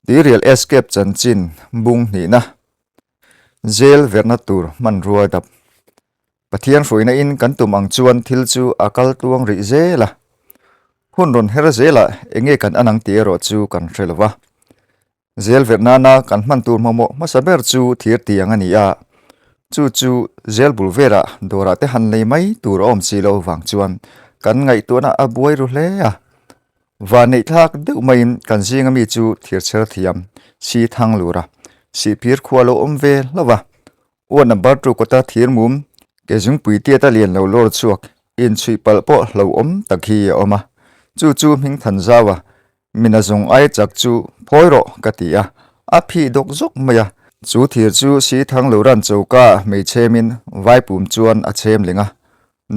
Tuirial Escape chanchin bung hnihna, Jail verhna tur hmanrua dap. Pathian hruaina in kan tum ang chuan thil chu a kal tluang rih zel a. Hun rawn her zelah enge kan an ang tih erawh chu kan hre lo va. Jail verh nana kan hman tur mamawh hmasa ber chu thir tiang a ni a, chu chu jail bul velah dawrah te han lei mai tur a awm si lo vang chuan kan ngaihtuahna a buai ru hle a. Vanneih thlak deuh maiin kan zinga mi chu thir chher thiam si thang lur a, sihphir khua lo awm ve hlauh a. Uan number two kawta thir mum ke zungpui tiata lian lo lawr chhuak inchhuih palh pawh hlauhawm tak hi a awm a. Chu chu hming than zau a, mina zawng ai chak chu phawi rawh ka ti a, a phih dawk zawk mai a. Chu thir chu si thang loran choka hmeichhemin vaipum chuan a chhem leng a,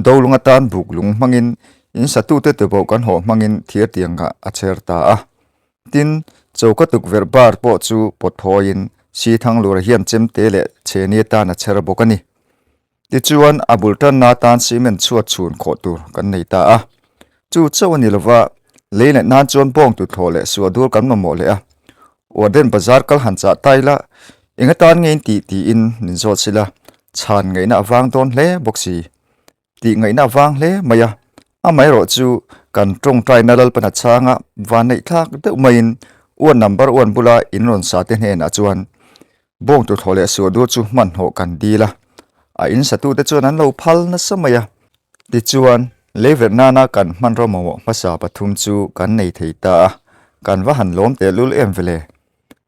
Dolung atan buk lung hmangin in satute tubauh kan hawh hmangin thir tiangah a chher ta a. Tin, choka tukverh bar pawh chu pawt phawiin si Thanglura hian chemte leh chheni atan a chher bawk a ni. Tichuan, a bul tanna atan cement chhuat chhun khawh tur kan nei ta a. Chu chauh a ni lova, lei leh nan chuan bawng tuthlawh leh suah dur kan mamawh leh a. Warden bazar kal han chah ta ila, eng atan nge in tih tiin min zawt sila, chhan ngaihna a vang dawn hle bawk si. Tih ngaihna a vang hle mai a, amaherawh chu kan tawngtaina Lalpana chhanga vanneih thlak deuh maiin uan number uan bula in rawn sa te hnenah chuan bawng tuthlawh leh suah dur chu hmanhmawh kan dil a, a in satute chuan an lo phal nasa mai a. Tichuan, leiverh nana kan hmanraw mamawh hmasa pathum chu kan nei thei ta a, kan va han lawm tehlul em vele.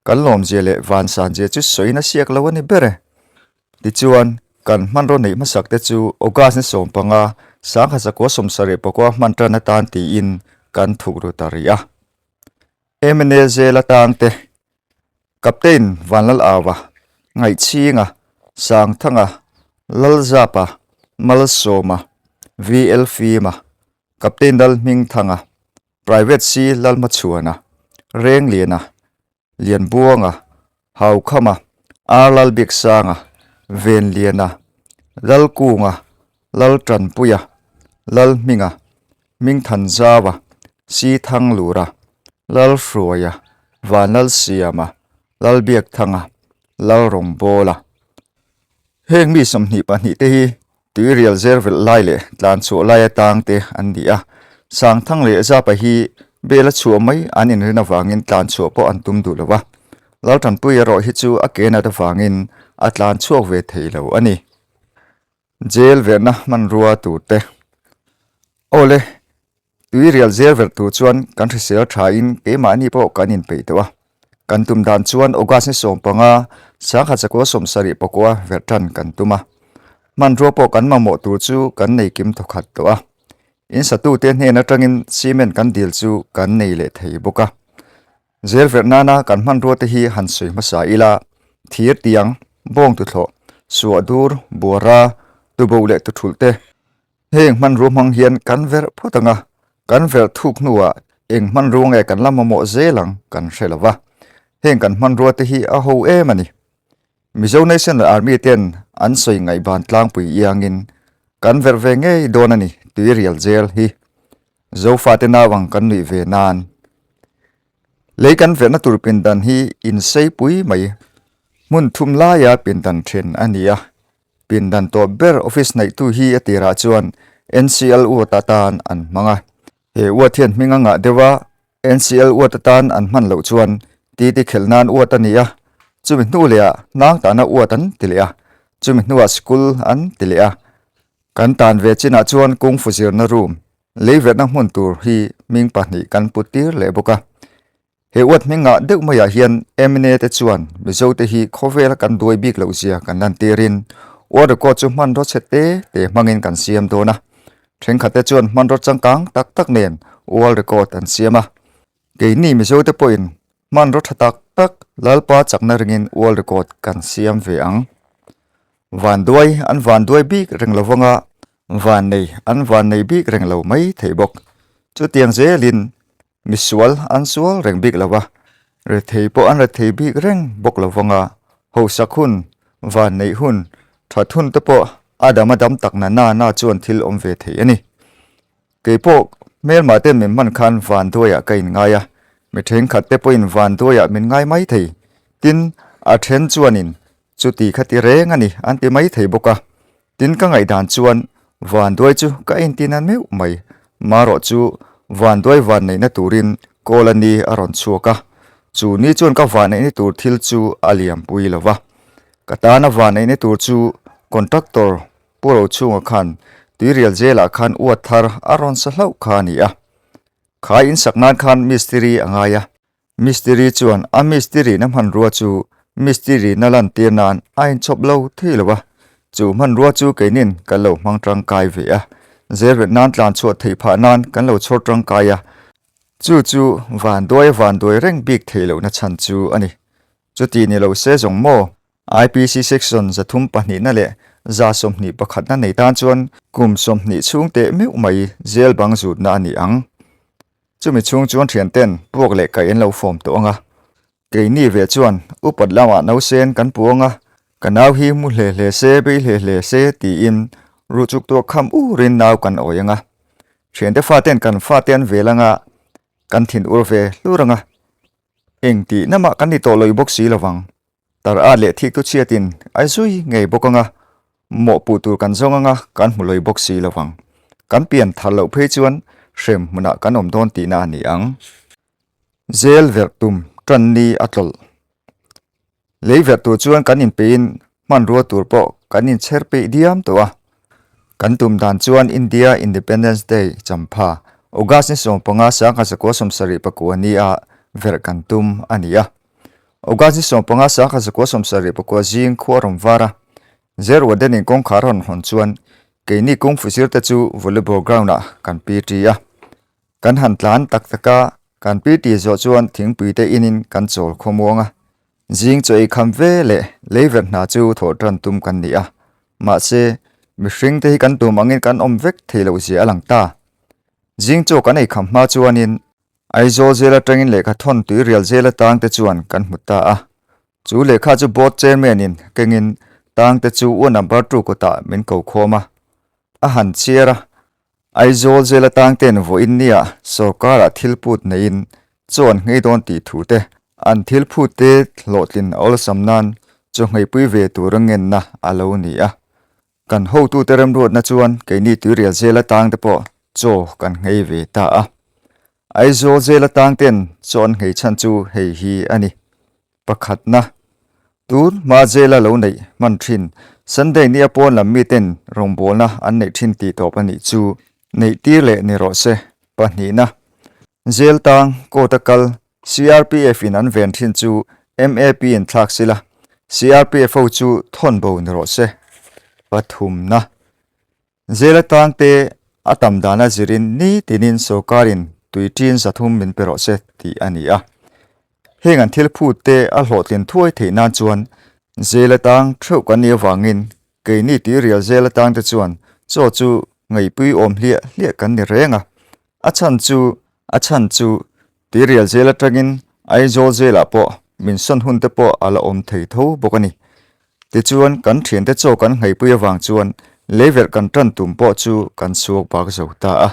Kan lawmzia leh vansanzia chu sawiin a siak lo a ni ber e. Tichuan, kan hmanraw neih hmasak te chu August ni 15, 1969 hman tan atan tiin kan thuk ru ta rih a. MNA Zela tang te, Captain Vanlal Aua, Ngaihchhinga, Sangthanga, Lalzapa, Malsawma, VL Fima, Captain Lalhmingthanga, Private C Lalhmachhuana, Rengliana, Lianbuanga, Haukhama, R Lalbiaksanga, Venliana, Lalkunga, Laltanpuia, Lalhminga, Hmingthanzaua, C Thanglura, Lalhruaia, Vanlalsiama, Lalbiakthanga, Lalrawngbawla. Heng mi 22 te hi Tuirial zer velh lai leh tlan chhuah lai atang te an ni a, Sangthang leh Zapa hi bel a chhuah mai an inrin avangin tlan chhuah pawh an tum duh lo a, Laltanpui erawh hi chu a ke nat avangin a tlan chhuak ve thei lo a ni. Jail verhna hmanrua tur te. Awle, Tuirial zel verh tur chuan kan hrisel thain keimahni pawh kan inpeih tawh a. Kan tum dan chuan August ni 15, 1979 verh tan kan tum a. Hmanrua pawh kan mamawh tur chu kan nei kim thawkhat tawh a. In satute hnen atangin cement kan dil chu kan nei leh thei bawk a. Zel verh nana kan hmanrua te hi han sawi hmasa ila, thir tiang, bawng tuthlawh, suah dur, buara, tuboh leh tuthulh te, Heng hmanrua hmang hian kan verh phawt ang a, kan verh thuk hnuah eng hmanrua nge kan la mamawh zel ang kan hre lo va. Heng kan hmanrua te hi a ho em a ni. Mizo National Army ten an sawi ngaihban tlangpui iangin kan verh ve ngei dawn a ni Tuirial Jail hi. Zofate nau ang kan nuih ve nan. Lei kan verhna tur pindan hi inseipui mai hmun thum laia pindan then a ni a. Pindan tawp ber office naihtu hi a tirah chuan NCL ward atan an hmang a. He ward hian hming a ngah deuh a, NCL ward atan an hman loh chuan titi khelh nan ward a ni a, chumi hnu leh ah hnang tahna ward an ti leh a, chumi hnuah school an ti leh a. Kan tan ve chinah chuan kungfu zirna room, leiverhna hmun tur hi hming pahnih kan put tir leh bawk a. He uat hmingah deuh maiah hian MNA te chuan Mizo te hi khawvela kan duai bik loh zia kan lantirin World Record chu hmanraw chhe te te hmangin kan siam dawn a. Thenkhat te chuan hmanraw changkang tak tak nen World Record an siam a. Keini Mizo te pawhin hmanraw tha tak tak Lalpa chakna ringin World Record kan siam ve ang. Vanduai an vanduai bik reng lo vanga vannei an vannei bik reng lo mai thei bawk. Chutiang zelin Misual an sual reng bik lo va, rethei pawh an rethei bik reng bawk lo vang a, hausak hun, van neih hun, that hun te pawh a dam a dam tak na na na chuan thil awm ve thei a ni. Kei pawh hmelmah te min hman khan van duaiah ka inngai a, Mi thenkhat te pawhin vanduaiah min ngai mai thei. Tin, a then chuanin chuti kha ti reng a ni an ti mai thei bawk a. Tin ka ngaihdan chuan vanduai chu ka entin an meuh mai. Marawh chu vanduai vanneihna turin kawl a ni a rawn chhuak a. Chu ni chuan ka vanneihna tur thil chu a liampui lo va. Ka tana vanneihna tur chu contractor Pu Rochhunga khan tuirial zelah khan uat thar a rawn sa hlauh kha a ni a. Kha insak nan khan mistiri a ngai a. Mistiri chuan a mistiri-na hmanrua chu mistiri-na lantir nan a inchhawp lo thei lo a. Chu hmanrua chu keinin kan lo hmang tangkai ve a. Zelret nan tlan chhuah theih phah nan kan lo chhawr tangkai a. Chu chu vanduai vanduai reng bik theih lohna chhan chu a ni. Chuti ni lo se zawng maw? IPC Section 3 pahnihna leh 121 na nei tan chuan kum 20 chhung teh meuh mai jail bang zutna a ni ang. Chumi chhung chuan thianten puak leh kaih an lo fawm tawh ang a. Keini ve chuan upat lamah nausen kan pu ang a, ka nau hi mu hle hle se, bei hle hle se tiin ruh chuk tuak kham urin nau kan awi ang a. Thiante faten kan fate an vel ang a, kan thin ur ve hlur ang a. Eng tih namah kan ni tawh lawih bawk si lovang. Tar at leh thik tu chhiatin a zui ngei bawk anga, mawhpuh tur kan zawng anga kan hmu lawih bawk si lovang. Kan pian thar loh phei chuan hrem hmunah kan awm dawn tihna a ni ang. Zel verh tum tan ni a tlawlh. Lei verh tur chuan kan inpeihin hmanrua tur pawh kan inchher peih diam tawh a. Kan tum dan chuan India Independence Day champha August ni 15 1974 ni a verh kan tum a ni a. August ni 15 1974 zing khua rawn var a, Zer Warden-in kawngkhar rawn hawn chuan keini kungfu zirte chu volleyball ground-ah kan PT a. Kan han tlan tak tak a, kan PT zawh chuan thingpui te inin kan chawl khawmuang a. Zing chaw ei kham ve leh leiverh hna chu thawh tan tum kan ni a. Mahse, mihring te hi kan tum angin kan awm vek thei loh zia a lang ta. Zing chaw kan ei kham hma chuanin Aizawl zel atangin lehkha thawn tuirial zel atang te chuan kan hmu ta a. Chu lehkha chu board chairman in kengin tang te chu u number two kawtah min ko khawm a. A han chhiar a, Aizawl zel atang ten vawiin nia sorkarah thil put neiin chaw an nghei dawn tih thu te, an thil phut te hlawhtlin a awlsam nan chaw ngheipui ve tur a ngenna a lo ni a. Kan hotute remruatna chuan keini tuirial zel atang te pawh chaw kan nghei ve ta a. Aizawl zel atang ten chaw an nghei chhan chu hei hi a ni. Pakhatna, tun hma zela lo neih hman thin Sunday nia pawn lam miten rawngbawlna an neih thin tih tawp a nih chu neih tir leh ni rawh se. Pahnihna, zel tang court a kal CRPF in an ven thin chu MAP in thlak sila CRPF ho chu thawn bo ni rawh se. Pathumna, Zel atang te a tam dana zirin ni tinin sorkarin tui ṭin 300 min pe rawh se tih a ni a. Heng an thil phut te a hlawhtlin thuai theih nan chuan zel atang theuh kan nih avangin keini tuirial zel atang te chuan chaw chu ngaihpui awm hliah hliah kan ni reng a. A chhan chu a chhan chu tuirial zel atangin Aizawl zelah pawh min sawn hun te pawh a la awm thei tho bawk a ni. Tichuan, kan thiante chaw kan ngheipui avang chuan leiverh kan tan tum pawh chu kan chhuak bak zo ta a.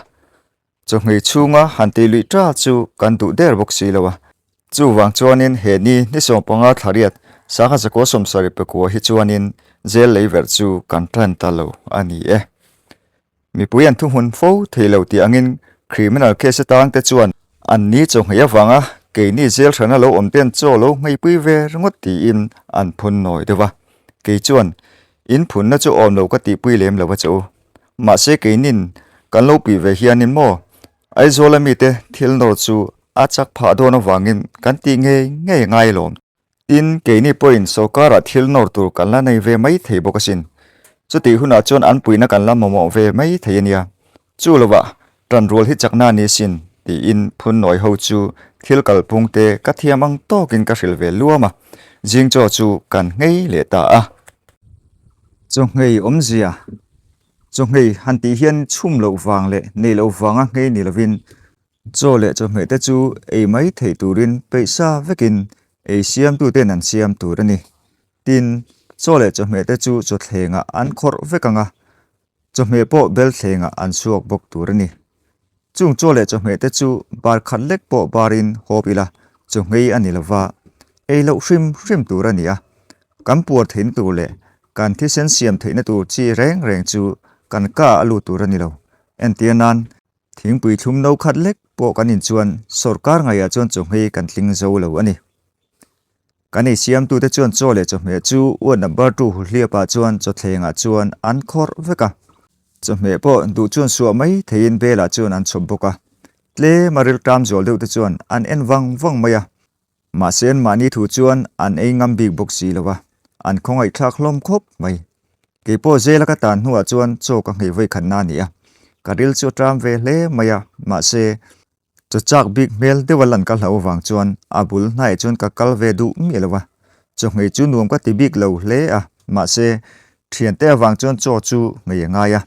Chawhmeh chhunga han tih luih ta chu kan duh der bawk si lo a. Chuvang chuanin he ni ni 15 thla riat sangha zakua 70 pakua hi chuanin jail leiverh chu kan tan ta lo a ni e. Mipui an thuhmun fo thei lo tih angin criminal case atang te chuan an ni chaw nghei avanga keini jail hrana lo awm ten chaw lo ngheipui ve ringawt tiin an phun nawi deuh a. Kei chuan in phunna chu awm lo ka tihpui lem lo a che u. Mahse keinin kan lo puih ve hianin maw Aizawla mite thil nawr chu a chak phah dawn avangin kan tih ngei ngei ngai lawm. Tin, keini pawhin sorkarah thil nawr tur kan la nei ve mai thei bawk asin. Chutih hunah chuan an puihna kan la mamawh ve mai thei a nia. Chu lovah, tanrual hi chakna a ni sin, tiin phunnawi ho chu thil kalphung te ka thiam ang tawkin ka hrilh ve luam a. Zing chaw chu kan nghei leh ta a. Chaw nghei awmzia, Chaw nghei han tih hian chhum loh vang leh nei loh vanga nghei ni lovin Chaw leh chawhmeh te chu ei mai theih turin peih sa vekin ei siamtuten an siam tur a ni. Tin, chaw leh chawhmeh te chu chawthlengah an khawrh vek ang a, chawhmeh pawh belthlengah an chhuak bawk tur a ni. Chung chaw leh chawhmeh te chu bar khat lek pawh barin hawp ila chawhngei a ni lova, ei loh hrim hrim tur a ni a. Kan puar theihna tur leh kan thisen siam theihna tur chi reng reng chu kan ka a lut tur a ni lo. Entir nan, thingpui thlum no khat lek pawh kan in chuan sawrkar ngaiah chuan chawhngei kan tling zo lo a ni. Kan ei siamtute chuan chaw leh chawhmeh chu uat number two huhliapah chuan chawthlengah chuan an khawrh vek a. Chawhmeh pawh duh chuan suah mai theiin belah chuan an chhawp bawk a. Tlem a riltam zual deuh te chuan an en vang vang mai a. Mahse an mahni thu chuan an ei ngam bik bawk si lo a, an khawngaihthlak hlawm khawp mai. Kei pawh zela ka tan hnuah chuan chaw ka nghei vawi khatna a ni a. Ka ril chu a ṭam ve hle mai a, mahse Chaw chak bik hmel deuha lan ka hlauh avang chuan a bul hnaiah chuan ka kal ve duh miah lo a, chawhmeh chu nuam ka ti bik lo hle a, mahse thiante avang chuan chaw chu ngei a ngai a.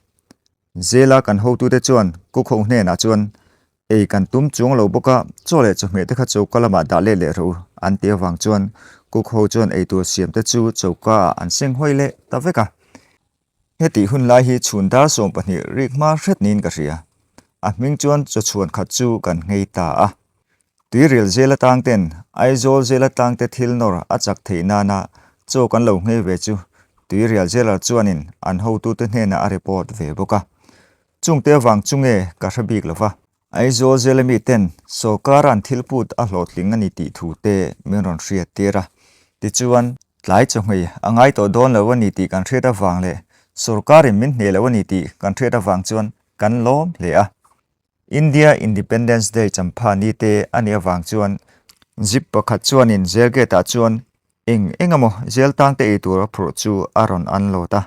Zela kan hotute chuan Kukho hnenah chuan ei kan tum chuang lo bawk a, chaw leh chawhmeh te kha choka lamah dah let leh rawh u an tih avang chuan Kukho chuan eitur siam te chu choka ah an seng hawi leh ta vek a. Hetih hun lai hi chhun dar 20 rik hma hret niin ka hria. A hming chuan chaw chhuan khat chu kan nghei ta a. Tuirial zel atang ten Aizawl zel atang te thil nawr a chak theih nana chaw kan lo nghei ve chu Tuirial zelar chuanin an hotute hnenah a report ve bawk a. Chungte avang chu nge ka hre bik lo va. Aizawl zela mi ten sawrkar an thil put a hlawhtling a ni tih thu te min rawn hriat tir a. Tichuan, tlai chawhmei a ngai tawh dawn lo a ni tih kan hriat avang leh sawrkarin min hneh lo a ni tih kan hriat avang chuan kan lawm hle a. India Independence Day champha ni te a nih avang chuan zip pakhat chuanin jail gate ah chuan Eng eng emaw zel tangte ei tur a phurh chu a rawn unload a.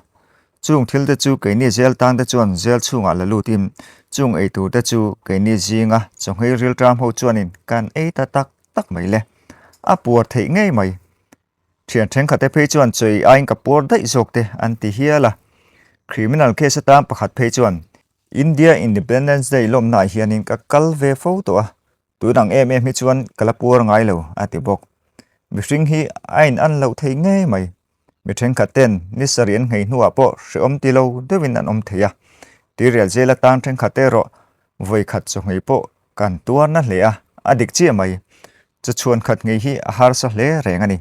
Chung thil te chu keini zel tangte chuan zel chhungah la lutin chung ei tur te chu keini zinga chawhmei rilṭam ho chuanin kan ei ta tak tak mai le. A puar theih ngei mai. Thian thenkhatte phei chuan chawi aiin ka puar daih zawk te an ti hial a. Criminal case atan pakhat phei chuan India Independence Day lawmnaah hianin ka kal ve fo tawh a, Tun ang em em hi chuan ka la puar ngai lo, a ti bawk. Mihring hi a in an loh thei ngei mai. Mi thenkhat ten ni sarih an nghei hnuah pawh hrehawm ti lo deuhin an awm thei a. Tirial zel atan thenkhat te erawh vawi khat chawhmei pawh kan tuar na hle a, a dik chiah mai. Chaw chhuan khat nghei hi a harsa hle reng a ni.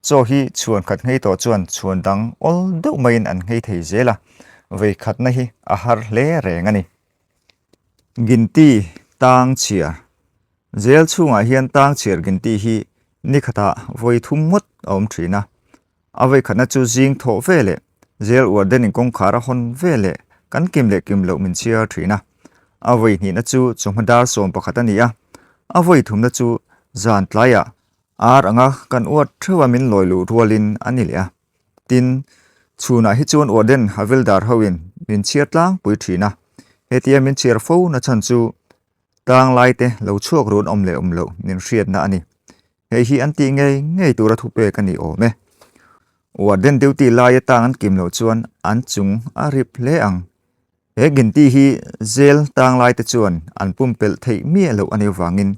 Chaw hi chhuan khat nghei tawh chuan chhuan dang awl deuh maiin an nghei thei zel a, vawi khatna hi a har hle reng a ni. Ginti tang chhiar. Jail chhungah hian tang chhiar ginti hi ni khatah vawi thum ngawt a awm thin a. A vawi khatna chu zing thawh ve leh jail warden in kawngkhar a hawn ve leh kan kim leh kim loh min chhiar thin a. A vawi hnihna chu chawhma dar 11 a ni a. A vawi thumna chu zan tlaiah ar anga kan uat theuha min lawi luh rualin a ni leh a. Tin, chhunah hi chuan Warden Havildar hoin min chhiar tlangpui thin a, hetia min chhiar fo na chhan chu tlang laite lo chhuak run awm leh awm loh min hriatna a ni. Hei hi an tih ngei ngei tura thupek a ni awm e. Warden duty laia tang an kim loh chuan an chung a rip hle ang. He ginti hi zel tang laite chuan an pumpelh theih miah loh a nih avangin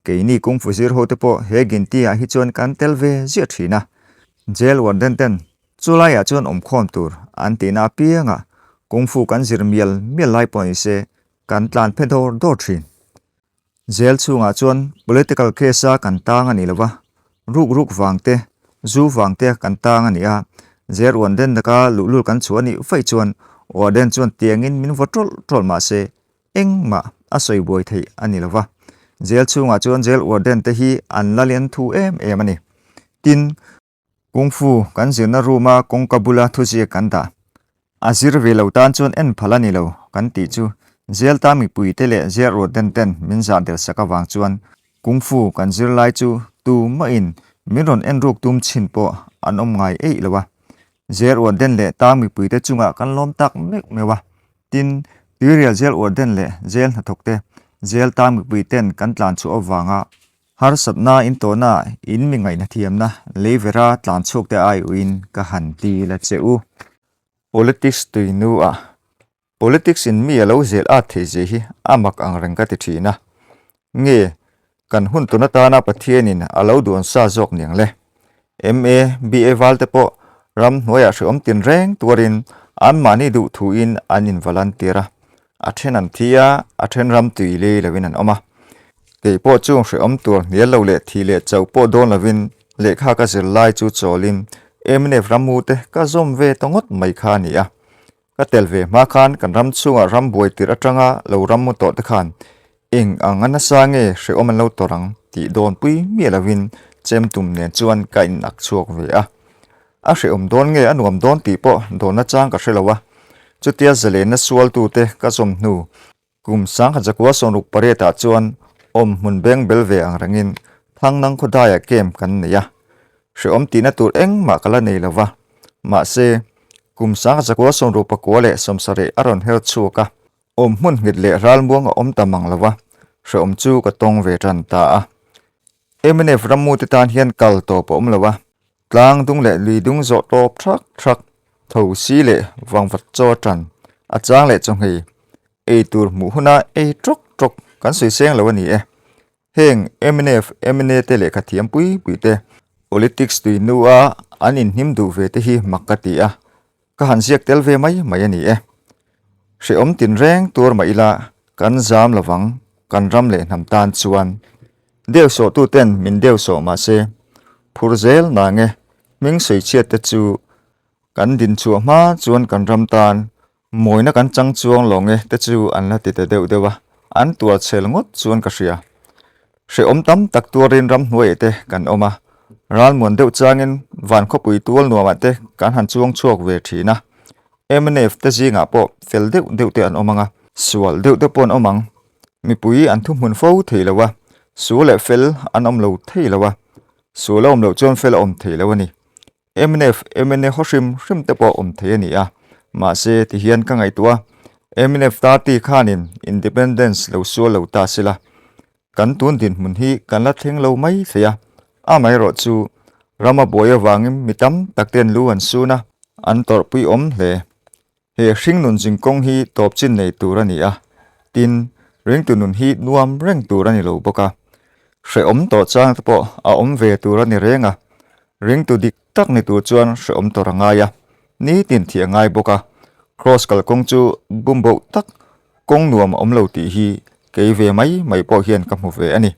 keini kungfu zir hote pawh he ginti ah hi chuan kan tel ve ziah thin a. Jail warden ten chu laiah chuan awmkhawm tur an tihna apiangah kungfu kan zir mial mial lai pawh ni se kan tlan phe dawr dawr thin. Jail chhungah chuan political case a kan tang a ni lo va, ruk ruk vang te, zu vang te kan tang a ni a, jail warden laka luhlul kan chhuah a nih vaih chuan warden chuan tiangin min vaw tawlh tawlh mah se engmah a sawi buai theih a ni lo va. Jail chhungah chuan jail warden te hi an la lian thu em em a ni. Tin, Kung Fu kan zirna room a kawngka bula thuziak kan dah. A zir ve lo tan chuan en phal a ni lo kan tih chu Jail tan mipuite leh Jail ruatden ten min zah der sak avang chuan Kung Fu kan zir lai chu tu mahin min rawn en ruk tum chhin pawh an awm ngai eih lo a. Jail ruatden leh tang mipuite chungah kan lawm tak meuh meuh a. Tin, Tuirial Jail ruatden leh Jail hnathawkte Jail tang mipuiten kan tlan chhuah avanga Harsatna in tawhna in mi ngaihna thiamna lei vera tlan chhuak te ai uin ka han ti la che u. Politics tui nu ah Politics in mi a lo zel at thei zia hi a mak ang reng ka ti thin a. Nge kan hun tun atana Pathian in a lo duan sa zawk niang le. MA, BA val te pawh ram hnuaiah hrehawm tin reng tuarin anmahni duh thu in an in valantir a. A then an thi a, a then ram tui lei lovin an awm a. Kei pawh chung hrehawm tur hnial lo leh thih leh chauh pawh dawn lovin lehkha ka zir lai chu chawlin mnf rammu te ka zawm ve ta ngawt mai kha a ni a. Ka tel ve hma khan kan ram chhungah ram buai tirh atanga lo ram mu tawh te khan eng ang a nasa nge hrehawm an lo tawrh ang tih dawn pui miah lovin chem tum nen chuan ka inak chhuak ve a. A hrehawm dawn nge a nuam dawn tih pawh dawnna chang ka hre lo a, chutia zalenna sualtute ka zawm hnu Kum sangkhat zakua sawmruk pariatah chuan awm hmun beng bel ve ang rengin Thangnang khawdaiah camp kan nei a. Hrehawm tihna tur engmah ka la nei lo va. Mahse, kum sangkhat zakua sawmruk pakua leh sawmsarih a rawn her chhuak a, awm hmun nghet leh ralmuang a awm ta mang lo va, hrehawm chu ka tawng ve tan ta a. Mnf rammute tan hian kal tawp a awm lo a, Tlang dung leh lui dung zawh tawp thak thak, tho si leh vangvat chaw atan a chang leh chawnghei ei tur hmuh huna ei tawk tawk kan sawi seng lo a ni e. Heng mnf, mna te lehkha thiam pui pui te, politics tui nua an inhnim duh ve te hi mak ka ti a, ka han ziak tel ve mai mai a ni e. Hrehawm tinreng tur mah ila kan zam lovang kan ram leh hnam tan chuan. Deu sawhtuten min deu sawh mah se, phur zel nange hming sawichhiat te chu kan dinchhuah hma chuan kan ram tan mawina kan chang chuang lawng e te chu an la ti ta deuh deuh a, an tuar chhel ngawt chuan ka hria. Hrehawm tam tak tuarin ramhnuaiah te kan awm a, ralmuan deuh changin van khawpui tual nuamah te kan han chuang chhuak ve thin a. Mnf te zingah pawh fel deuh deuh te an awm ang a, sual deuh te pawh an awm ang. Mipui an thuhmun fo thei lo a, sual leh fel an awm lo thei lo a, sual a awm loh chuan fel a awm thei lo a ni. Mnf, mna haw hrim hrim te pawh awm thei a ni a, mahse ti hian ka ngaihtuah a, mnf party khanin independence lo sual lo ta sila, kan tun dinhmun hi kan la thleng lo mai thei a, amaherawh chu rama buai avangin mi tam tak ten lu an sun a, an tawrhpui awm hle. He hringnun zingkawng hi tawp chin nei tur a ni a, tin, ringtu nun hi nuam reng tur a ni lo bawk a. Hrehawm tawh chang te pawh a awm ve tur a ni reng a, ringtu dik tak ni tur chuan hrehawm tawrh a ngai a, nitin thih a ngai bawk a. Kraws kalkawng chu bumboh tak kawng nuam a awm lo tih hi kei ve mai mai pawh hian ka hmu ve a ni.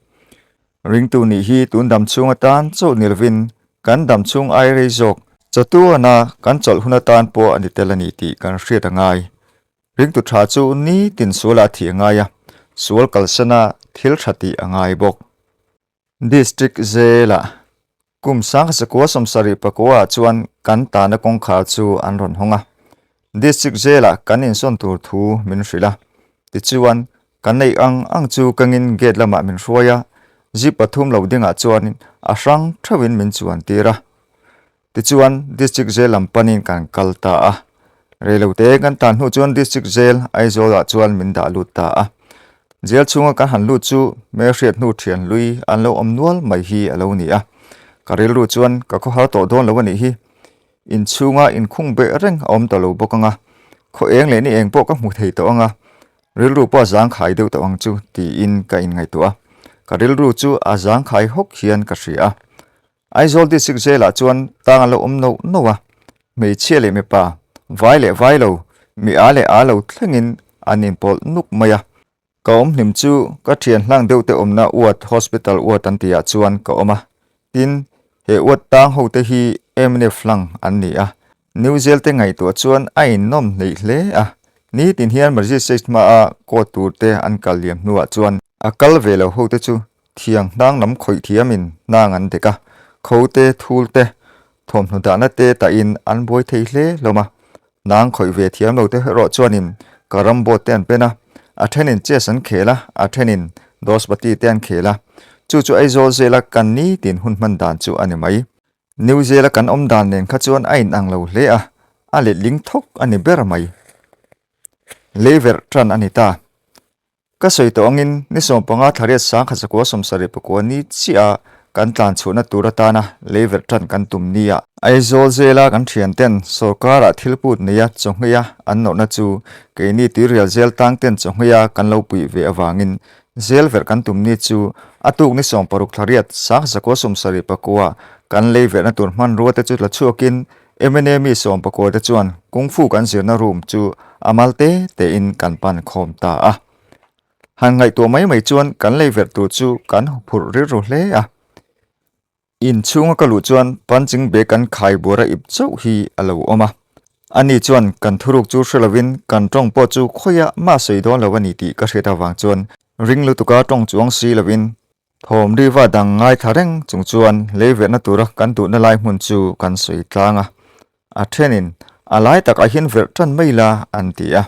Ringtu nih hi tun dam chhung atan chauh ni lovin kan dam chhung ai rei zawk chatuana kan chawlh hun atan pawh a ni tel a ni tih kan hriat a ngai. Ringtu tha chu nitin sualah a thih a ngai a, sual kalsana thil tha tih a ngai bawk. District Jail-ah Kum sangkha 27 ah chuan kan tana kawngkhar chu an rawn hawng a. District Jail-ah kan insawn tur thu min hrilh a. Tichuan, kan neih ang ang chu kangin gate lamah min hruai a, jeep pathum lo dingah chuan a hrang theuhin min chuan tir a. Tichuan, District Jail lam panin kan kal ta a. Reilote kan tan hnu chuan District Jail Aizawl-ah chuan min dah lut ta a. Jail chhunga kan han lut chu hmelhriat hnu thian hlui an lo awm nual mai hi a lo ni a. Ka rilru chuan ka khawhar tawh dawn lo a nih hi. Inchhunga inkhung beh reng a awm ta lo bawk ang a, khaw eng leh ni eng pawh ka hmu thei tawh ang a, rilru pawh a zangkhai deuh tawh ang chu tiin ka inngaihtuah a. Ka rilru chu a zangkhai hawk hian ka hria a. Aizawl District Jail-ah chuan tang a lo awm noh noh a, hmeichhia leh mipa, vai leh vai lo, mi a leh a lo thlengin an inpawlh nuk mai a. Ka awm hlim chu ka thian hlang deuh te awmna ward, hospital ward an tihah chuan ka awm a. Tin, he ward tang ho te hi mnf hlang an ni a. New Jail te ngaihtuah chuan a innawm hleih hle a. Nitin hian magistrate hmaa court tur te an kal liam hnuah chuan a kal ve lo ho te chu Thiang hnang lam khawih thiamin hnang an dek a, kho te, thul te, thawmhnaw dahna te tahin an buai thei hle hlawm a. Hnang khawih ve thiam lo te erawh chuanin carrom board te an pen a, a thenin chess an khel a, a thenin dospati te an khel a. Chu chu Aizawl zela kan nitin hun hman dan chu a ni mai. New Zealand kan awm dan nen kha chuan a inang lo hle a, a letling thawk a ni ber mai. Leiverh tan a ni ta. Ka sawi tawh angin ni 15 thla riat 1974 ni chiah a kan tlan chhuahna tur atana leiverh tan kan tum ni a. Aizawl zela kan thianten sawrkarah thil put neia chawhngheia an nawrhna chu keini tuirial zel tangten chawhngheia kan lo puih ve avangin zel verh kan tum ni chu a tuk ni 16 thla riat 1974 kan leiverhna tur hmanrua te chu tla chhuakin. MNA mi sawmpakua te chuan Kung Fu kan zirna room chu a mal te tein kan pan khawm ta a. Han ngaihtuah mai mai chuan kan lei verh tur chu kan huphurh rilru hle a. In chhunga ka luh chuan punching bag kan khai buara ip chauh hi a lo awm a. Ani chuan kan thuruk chu hre lovin kan tawng pawh chu khawiah mah sawi dawn lo a ni tih ka hriat avang chuan ring lutuka tawng chuang si lovin thawm riva dang ngaithla reng chung chuan lei verhna tura kan duhna lai hmun chu kan sawi tlang a. A thenin a lai takah hian verh tan mai la an ti a,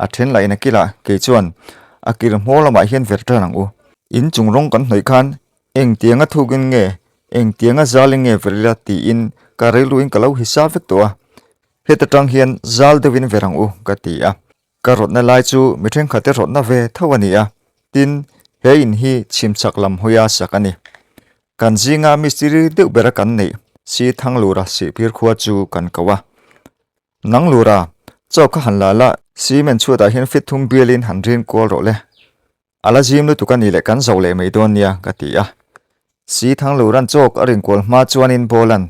a then lahin a kilah kei chuan a kil hmawr lamah hian verh tan ang u. In chung rawng kan hnawih khan Engtianga thukin nge, engtianga zalin nge ver ila tiin ka rilruin ka lo hisa vek tawh a, heta tang hian zal deuhin ver ang u ka ti a. Ka rawtna lai chu mi thenkhatte rawtna ve tho a ni a, tin, he in hi chhimchhak lam hawia sak a ni. Kan zinga mistiri deuh bera kan neih si Thanglura Sihphir khua chu kan ko a. Nang Lura, chaw kha han la la, cement chhuatah hian fit thum bialin han rin kual rawh le. A la zim lutuk a ni leh kan zo leh mai dawn nia ka ti a. Si Thanglura'n chawk a rinkual hma chuanin Bawla'n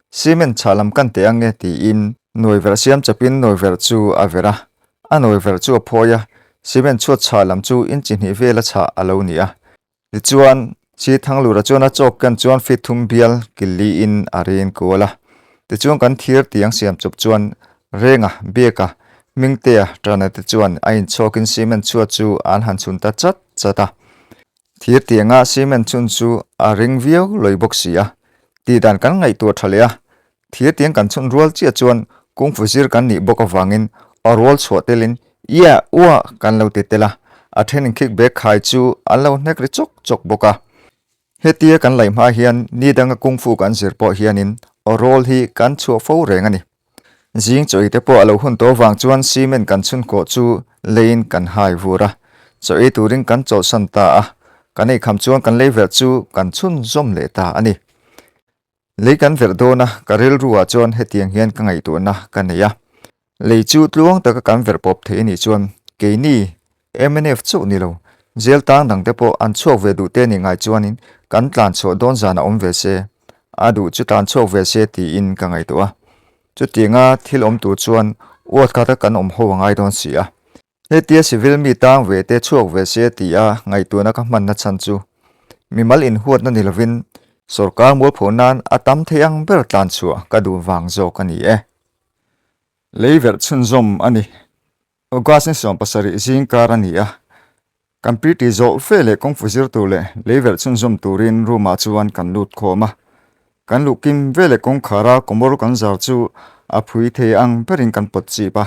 cement chhah lam kan teh ang e tiin nuai verh siam chapin nuai verh chu a verh a. A nuai verh chu a phawi a, cement chhuat chhah lam chu inchi hnih vela chhah a lo ni a. Tichuan, Si Thanglura chuan a chawk ken chuan feet thum bial killiin a rin kual a. Tichuan kan thir tiang siam chawp chuan Renga, Biaka, Hmingtea, Tana te chuan a inchhawkin cement chhuat chu an han chhun ta chat chat a. Thir tianga cement chhun chu a ring viau lawi bawk si a. Tihdan kan ngaihtuah tha leh a, thir tiang kan chhun rual chiah chuan kungfu zir kan nih bawk avangin a rual chhuah telin Ia! Ua! kan lo ti tel a, a then inkhik bag khai chu an lo hnek ri chawk chawk bawk a. Hetia kan laih hma hian ni danga kungfu kan zir pawh hianin aw rawl hi kan chhuah fo reng a ni. Zing chaw ei te pawh a lo hun tawh vang chuan cement kan chhun kawh chu leiin kan hai vur a, chaw ei turin kan chawlhsan ta a, kan eikham chuan kan lei verh chu kan chhunzawm leh ta a ni. Lei kan verh dawn a, ka rilruah chuan hetiang hian ka ngaihtuahna ka nei a. Lei chu tluang taka kan verh pawp thei a nih chuan keini mnf chauh ni lo, jail tang dangte pawh an chhuak ve duh te nih ngai chuanin kan tlan chhuah dawn zan a awm ve se, a duh chu tlan chhuak ve se tiin ka ngaihtuah a. Chutianga thil awm tur chuan uat khata kan awm ho a ngai dawn si a. Hetia civil mi tang ve te chhuak ve se tia ngaihtuahna ka hmanna chhan chu mimal inhuatna ni lovin sorkar mualpho nan a tam thei ang ber tlan chhuah ka duh vang zawk a ni e. Lei verh chhunzawm a ni. August ni 70 zing kar a ni a. Kan PT zawh fe leh kawngfu zir tur leh lei verh chhunzawm turin room ah chuan kan lut khawm a. Kan luh kim ve leh kawngkhara kawmawr kan zar chu a phui thei ang berin kan pawt chip a.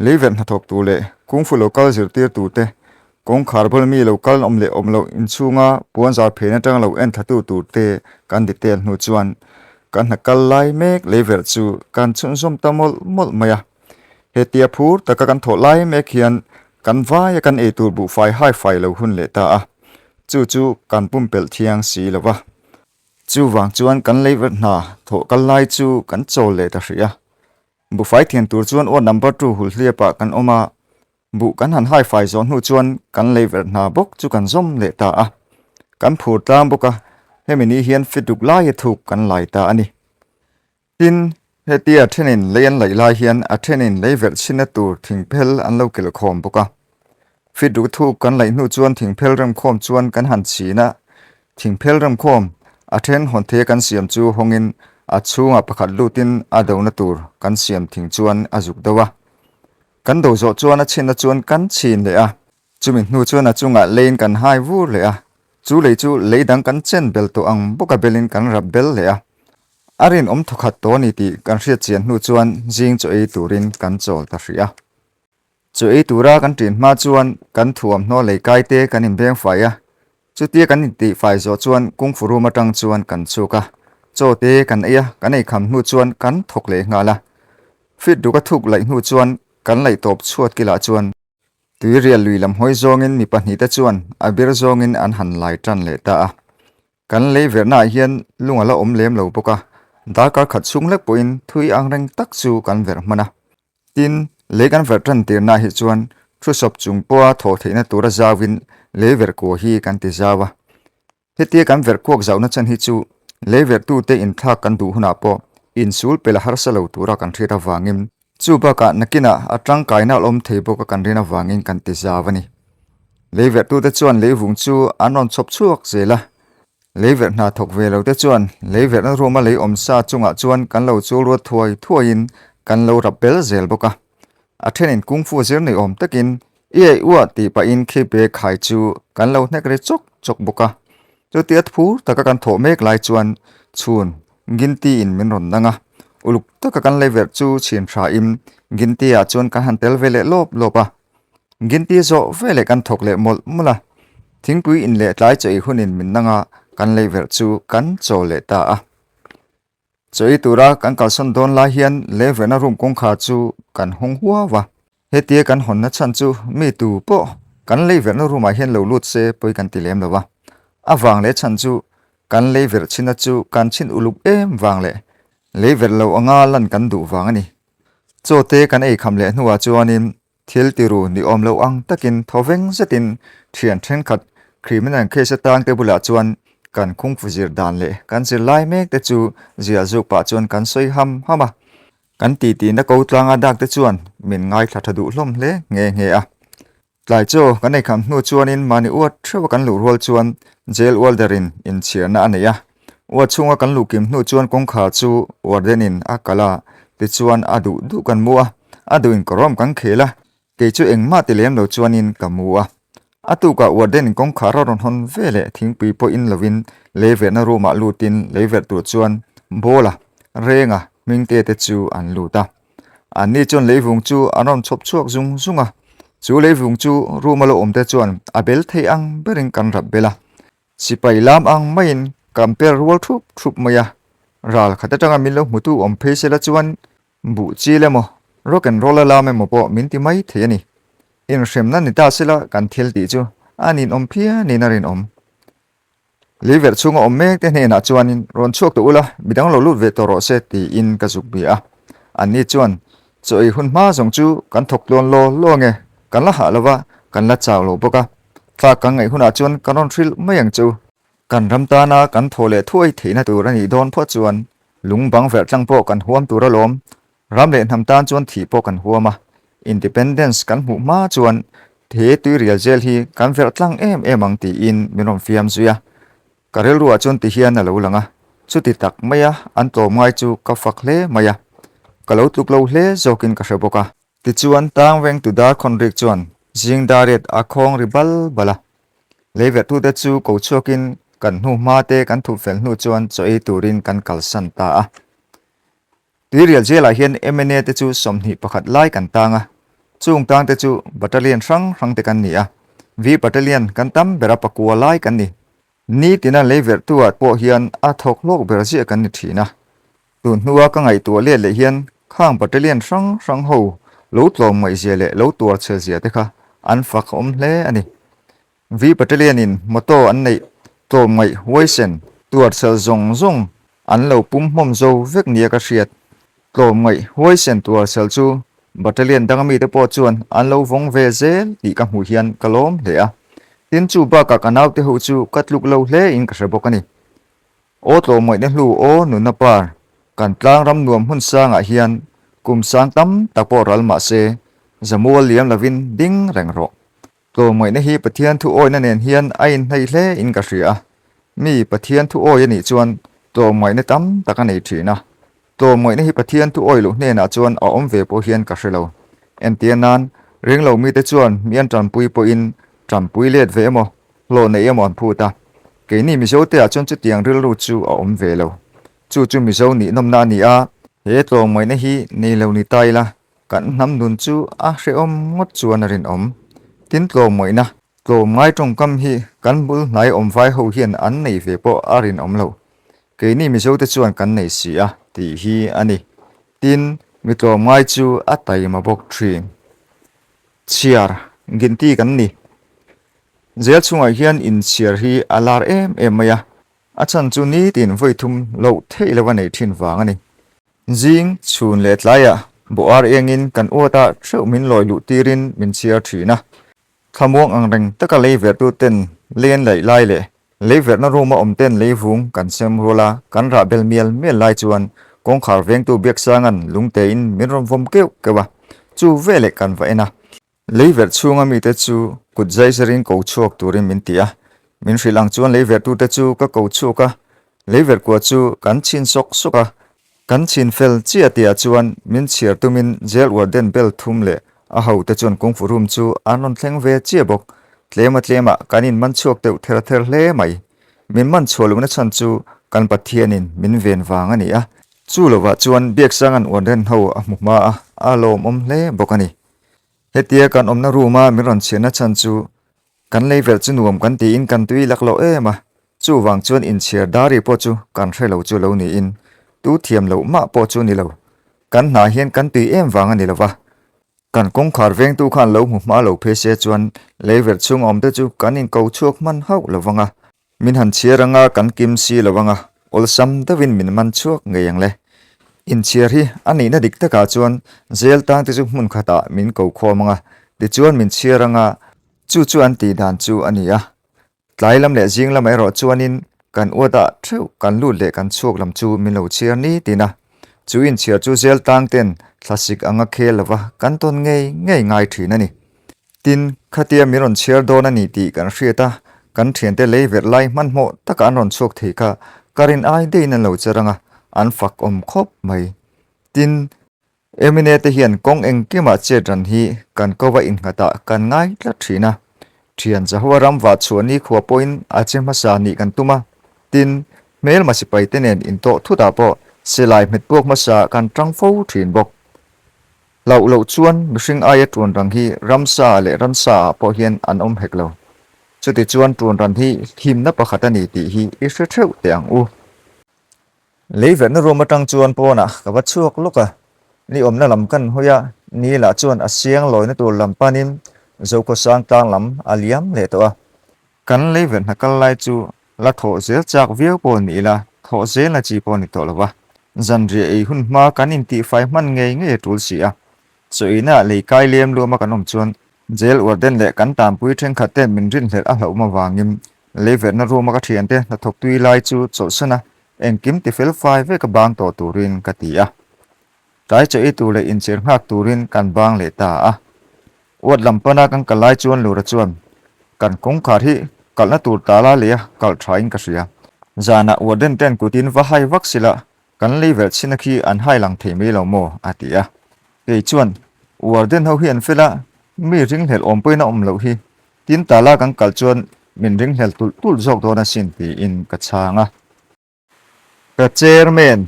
Leiverh hnathawk tur leh kungfu lo kal zirtir tur te, kawngkhar bul mi lo kal awm leh awm loh inchhunga puanzar phen atanga lo en thlatu tur te kan detail hnu chuan kan hna kal lai mek leiverh chu kan chhunzawm ta mawlh mawlh mai a. Hetia phur taka kan thawh lai mek hian kan vaia kan eitur buhfai hai fai lo hun leh ta a, chu chu kan pumpelh thiang si lo va. Chuvang chuan kan leiverh hna thawh kal lai chu kan chawl leh ta hrih a. Buhfai thian tur chuan ward number two hulhliap ah kan awm a, buh kan han hai fai zawh hnu chuan kan lei verh hna bawk chu kan zawm leh ta a. Kan phur tlang bawk a, hemi ni hian fit ruk laia thuk kan lai ta a ni. Tin, hetia a thenin lei an laih lai hian a thenin lei verh chhinna tur thingphel an lo kelh khawm bawk a. Fit ruk thuk kan laih hnu chuan thingphel remkhawm chuan kan han chhin a, Thingphel remkhawm a then hawn thei a kan siam chu hawngin a chhungah pakhat lutin a dona tur kan siam thing chuan a zuk deuh a. Kan do zawh chuan a chhinna chuan kan chhin leh a, chumi hnu chuan a chungah leiin kan hai vur leh a, chu lei chu lei dang kan chen bel tawh ang bawka belin kan rap bel leh a. A rinawm thawkhat tawh a ni tih kan hriat chian hnu chuan zing chaw ei turin kan chawl ta hrih a. Chaw ei tura kan ṭin hma chuan kan thuamhnaw lei kai te kan inbeng fai a, chutia kan intih fai zawh chuan kungfu room aṭang chuan kan chhuk a, chaw te kan ei a, kan ei kham hnu chuan kan thawk leh nghal a. Fit ruk a thuk laih hnu chuan kan laih tawp chhuat kilah chuan tuirial lui lam hawi zawngin mi pahnihte chuan a bir zawngin an han lai ṭan leh ta a. Kan lei verhnaah hian lung a la awm lem lo bawk a, darkar khat chhung lek pawhin thui angreng tak chu kan verh hman a. Tin, lei kan verh tan tirnaah hi chuan thu sawp chung pawha thawh theihna tura zauin lei verh kua hi kan ti zau a. Hetia kan verh kuak zauhna chan hi chu lei verhtute inthlak kan duh hunah pawh insul pel a harsa lo tura kan hriat avangin chu bakah nakinah a tangkaina a awm thei bawk a kan rin avangin kan ti zau a ni. Leiverhtute chuan leivung chu an rawn chhawp chhuak zel a, leiverh hna thawk ve lote chuan leiverhna room a lei awm sa chungah chuan kan lo chul ruat thuai thuaiin kan lo rap bel zel bawk a. A thenin kungfu zir ni awm takin I ei uah tih pahin khi bag khai chu kan lo hnek ri chawk chawk bawk a. Chutia phur taka kan thawh mek lai chuan chhun Ginti in min rawn dang a. Uluk taka kan lei verh chu chhin thain Ginti ah chuan kan han tel ve leh lawp lawp a. Ginti zawh ve leh kan thawk leh mawlh mawlh a. Thingpui in leh tlai chaw ei hunin min dang a, kan lei verh chu kan chaw leh ta a. Chaw ei tura kan kalsawn dawn lai hian leiverhna room kawngkhar chu kan hawng huau a. Hetia kan hawnna chhan chu mi tu pawh kan leiverhna room ah hian lo lut se pawi kan ti lem lo a. A vang leh chhan chu kan leiverh chhina chu kan chhin uluk em vang leh leiverh lo anga lan kan duh vang a ni. Chaw te kan ei kham leh hnuah chuanin Thil tiru ni awm lo ang takin thawveng zetin thian thenkhat criminal case atang te bulah chuan kan khungfu zir dan leh kan zir lai mek te chu ziah zuk pah chuan kan sawi ham ham a. Kan titi na ko tlanga dak te chuan min ngaithla tha duh hlawm hle nghe nghe a. Tlai chaw kan ei kham hnu chuanin mahni uat theuh a kan luh rual chuan jail ualderin inchhirna a nei a. Uat chhunga kan luh kim hnu chuan kawngkhar chu warden-in a kalh a, tichuan a duh duh kan mu a, a duhin kawrawm kan khel a, kei chu engmah ti lem lo chuanin ka mu a. A tukah warden-in kawngkhar a rawn hawn ve leh thingpui pawh in lovin leiverhna room-ah lutin leiverh tur chuan Bawla, Renga, Hmingte te chu an lut a. Anni chuan leivung chu an rawn chhawp chhuak zung zung a, chu leivung chu room-a lo awmte chuan a bel thei ang berin kan rap bel a. Sipai lam ang maiin kan per rual thup thup mai a, ral khat atanga min lo hmutu awm phei sela chuan buh chil emaw, rock and roll a lam emaw pawh min ti mai thei a ni. Inhremna ni ta sela kan thil tih chu a ninawm phianin a rinawm. Leiverh chhunga awm mek te hnenah chuanin rawn chhuak tawh ula, midang lo lut ve tawh rawh se tiin ka zuk bia a. Anni chuan chaw ei hun hma zawng chu kan thawk tluan law law nge, kan la hah lova, kan la chau lo bawk a. Tlak kan ngaih hunah chuan kan rawn hrilh mai ang chu. Kan ram tana kan thaw leh thuai theihna tur a nih dawn phawt chuan lung bang verh tlang pawh kan huam tur alawm. Ram leh hnam tan chuan thih pawh kan huam a, Independence kan hmuh hma chuan he tuirial zel hi kan verh tlang em em ang tiin min rawn fiam zui a. Ka rilruah chuan ti hian a lo lang a, chuti tak maia an tlawmngai chu ka fak hle mai a, ka lo tluk lo hle zawkin ka hre bawk a. Tichuan, tang vengtu dar khawn rik chuan zing dar riat a khawng ri bal bal a. Leiverhtute chu ko chhuakin kan hnu hma te kan thup fel hnu chuan chaw ei turin kan kalsan ta a. Tuirial jail-ah hian mna te chu 21 lai kan tang a, chung tang te chu battalion hrang hrang te kan ni a, V battalion kan tam ber a pakua lai kan ni. Nitina leiverhtu-ah pawh hian a thawk hlawk ber ziah kan ni thin a. Tun hnua ka ngaihtuah let leh hian khang battalion hrang hrang ho lo tlawm ngaihzia leh lo tuar chhe zia te kha an fak awm hle a ni. V battalion in motor an neih tlawm ngaih huaisen tuar chhel zawng zawng an lo pum hmawm zo vek nia ka hriat. Tlawm ngaih huaisen tuar chhel chu battalion danga mite pawh chuan an lo vawng ve zel tih ka hmuh hian ka lawm hle a. Tin chu bakah ka naute ho chu ka tluk lo hle in ka hre bawk a ni. Aw tlawmngaihna hlu aw nunna par, kan tlang ram nuam hmun sangah hian kum sang tam tak pawh ral mah se, zamual liam lovin ding reng rawh. Tlawmngaihna hi Pathian thu awihna nen hian a inhnaih hle in ka hria a, mi Pathian thu awi a nih chuan tlawmngaihna tam tak a nei thin a. Tlawmngaihna hi Pathian thu awi loh hnenah chuan a awm ve pawh hian ka hre lo. Entir nan, ringlo mite chuan mi an tanpui pawhin tanpui let ve emaw, hlawh neih emaw an phut a. Keini Mizote ah chuan chutiang rilru chu a awm ve lo. Chu chu Mizo nihnawmna a ni a. He tlawmngaihna hi nei lo ni ta ila, kan hnam nun chu a hrehawm ngawt chuan a rinawm. Tin tlawmngaihna, tlawmngai tawngkam hi kan bul hnai awm vai ho hian an nei ve pawh a rinawm lo. Keini Mizote chuan kan nei si a, tih hi a ni. Tin, mi tlawmngai chu a taima bawk thin. Chhiar, ginti kan ni. Jail chhungah hian inchhiar hi a lar em em mai a, a chhan chu nitin vawi thum loh theih lova nei thin vang a ni. Zing, chhun leh tlaiah bawh ar engin kan uatah theuh min lawi luh tirin min chhiar thin a. Thlamuang ang reng taka lei verhtu ten len laih lai leh lei verhna room a awm ten lei vung kan sem rual a, kan rah bel mial mial lai chuan. Kawngkhar vengtu Biaksanga'n lungtein min rawn vawm keuh keuh a, chu veleh kan va en a. Leiverh chhunga mite chu kut zaizarin ko chhuak turin min ti a, min hrilh ang chuan leiverhtute chu ka ko chhuak a, leiverh kua chu kan chhin sawk sawk a, kan chhin fel chiah tihah chuan min chhiar tumin jail warden bel thum leh a hote chuan kungfu room chu an rawn thleng ve chiah bawk. Tlema tlemah kan inman chhuak deuh ther ther hle mai. Min man chhuah lohna chhan chu kan Pathianin min ven vang a ni a, chu lovah chuan Biaksanga'n warden ho a hmu hma a, a lawmawm hle bawk a ni. Hetia kan awmna room a min rawn chhiarna chhan chu kan lei velh chu nuam kan tiin kan tui lak loh em a, chuvang chuan inchhiar dari pawh chu kan hre lo chu lo niin tu thiam loh mah pawh chu ni lo. Kan hna hian kan tui em vang a ni lo va, kan kawngkhar vengtu khan lo hmu hma lo phei se chuan lei velh chhung awm te chu kan inko chhuak hman hauh lo vang a. Min han chhiar anga kan kim si lo anga, awlsam deuhin min man chhuak ngei ang le. Inchhiar hi a nihna dik takah chuan jail tang te chu hmun khatah min ko khawm anga, tichuan min chhiar anga, chu chu an tih dan chu a ni a. Tlai lam leh zing lamah erawh chuanin kan uatah theuh kan lut leh kan chhuak lam chu min lo chhiar ni tin a. Chu inchhiar chu jail tang ten thlasik anga khel lova kan tawn ngei ngei ngai thin a ni. Tin, khatia min rawn chhiar dawn a ni tih kan hriat a, kan thiante lei verh lai hmanhmawh taka an rawn chhuak thei kha ka rin ai deihin an lo cher ang a, an fak awm khawp mai. Tin, Emine te hian kawng engkimah chet ran hi kan kova innghatah kan ngai tlat thin a. Thian Jehovah ram vah chhuah nikhua pawhin a che hmasa nih kan tum a. Tin, hmelma sipaite nen intawh thutah pawh silai hmet puak hmasa kan tang fo thin bawk. Hlauh loh chuan mihring aia ṭuan rang hi ramsa leh ransa ah pawh hian an awm hek lo. Chuti chuan ṭuan ran hi himna pakhat a ni tih hi i hre theuh teh ang u. Lei verhna room aṭang chuan pawnah ka va chhuak lawk a, ni awmna lam kan hawi a, ni lah chuan a siang lawina tur lam panin Zokhawsang tlang lam a liam leh tawh a. Kan lei verhna kal lai chu La thawh zel chak viau pawh ni ila, thawh zelna chi pawh ni tawh lo va. Zanriah ei hun hma kan intihfai hman ngei ngei a tul si a. Chawina lei kai lem luama kan awm chuan jail warden leh kan tanpui thenkhat ten min rinhlelh a hlauhma vangin lei verhna room a ka thiante hnathawk tui lai chu chawlhsan a, engkim tifel fai vek a bang tawh turin ka ti a. Tlai chaw ei tur leh inchhir nghak turin kan bang leh ta a. Uat lam pana kan kal lai chuan Lura chuan, Kan kawngkhar hi kalhna tur tala lei a kalh tha in ka hria. Zanah warden ten kutin va hai vak sila kan lei velh chhina khi an hai lang thei mai lo maw? a ti a. Kei chuan, Warden ho hi an fel a, mi ringhlelh awm pawhin a awm loh hi. Tin tala kan kalh chuan min ringhlel tulh tulh zawk dawn asin tiin ka chhang a. Ka chairman,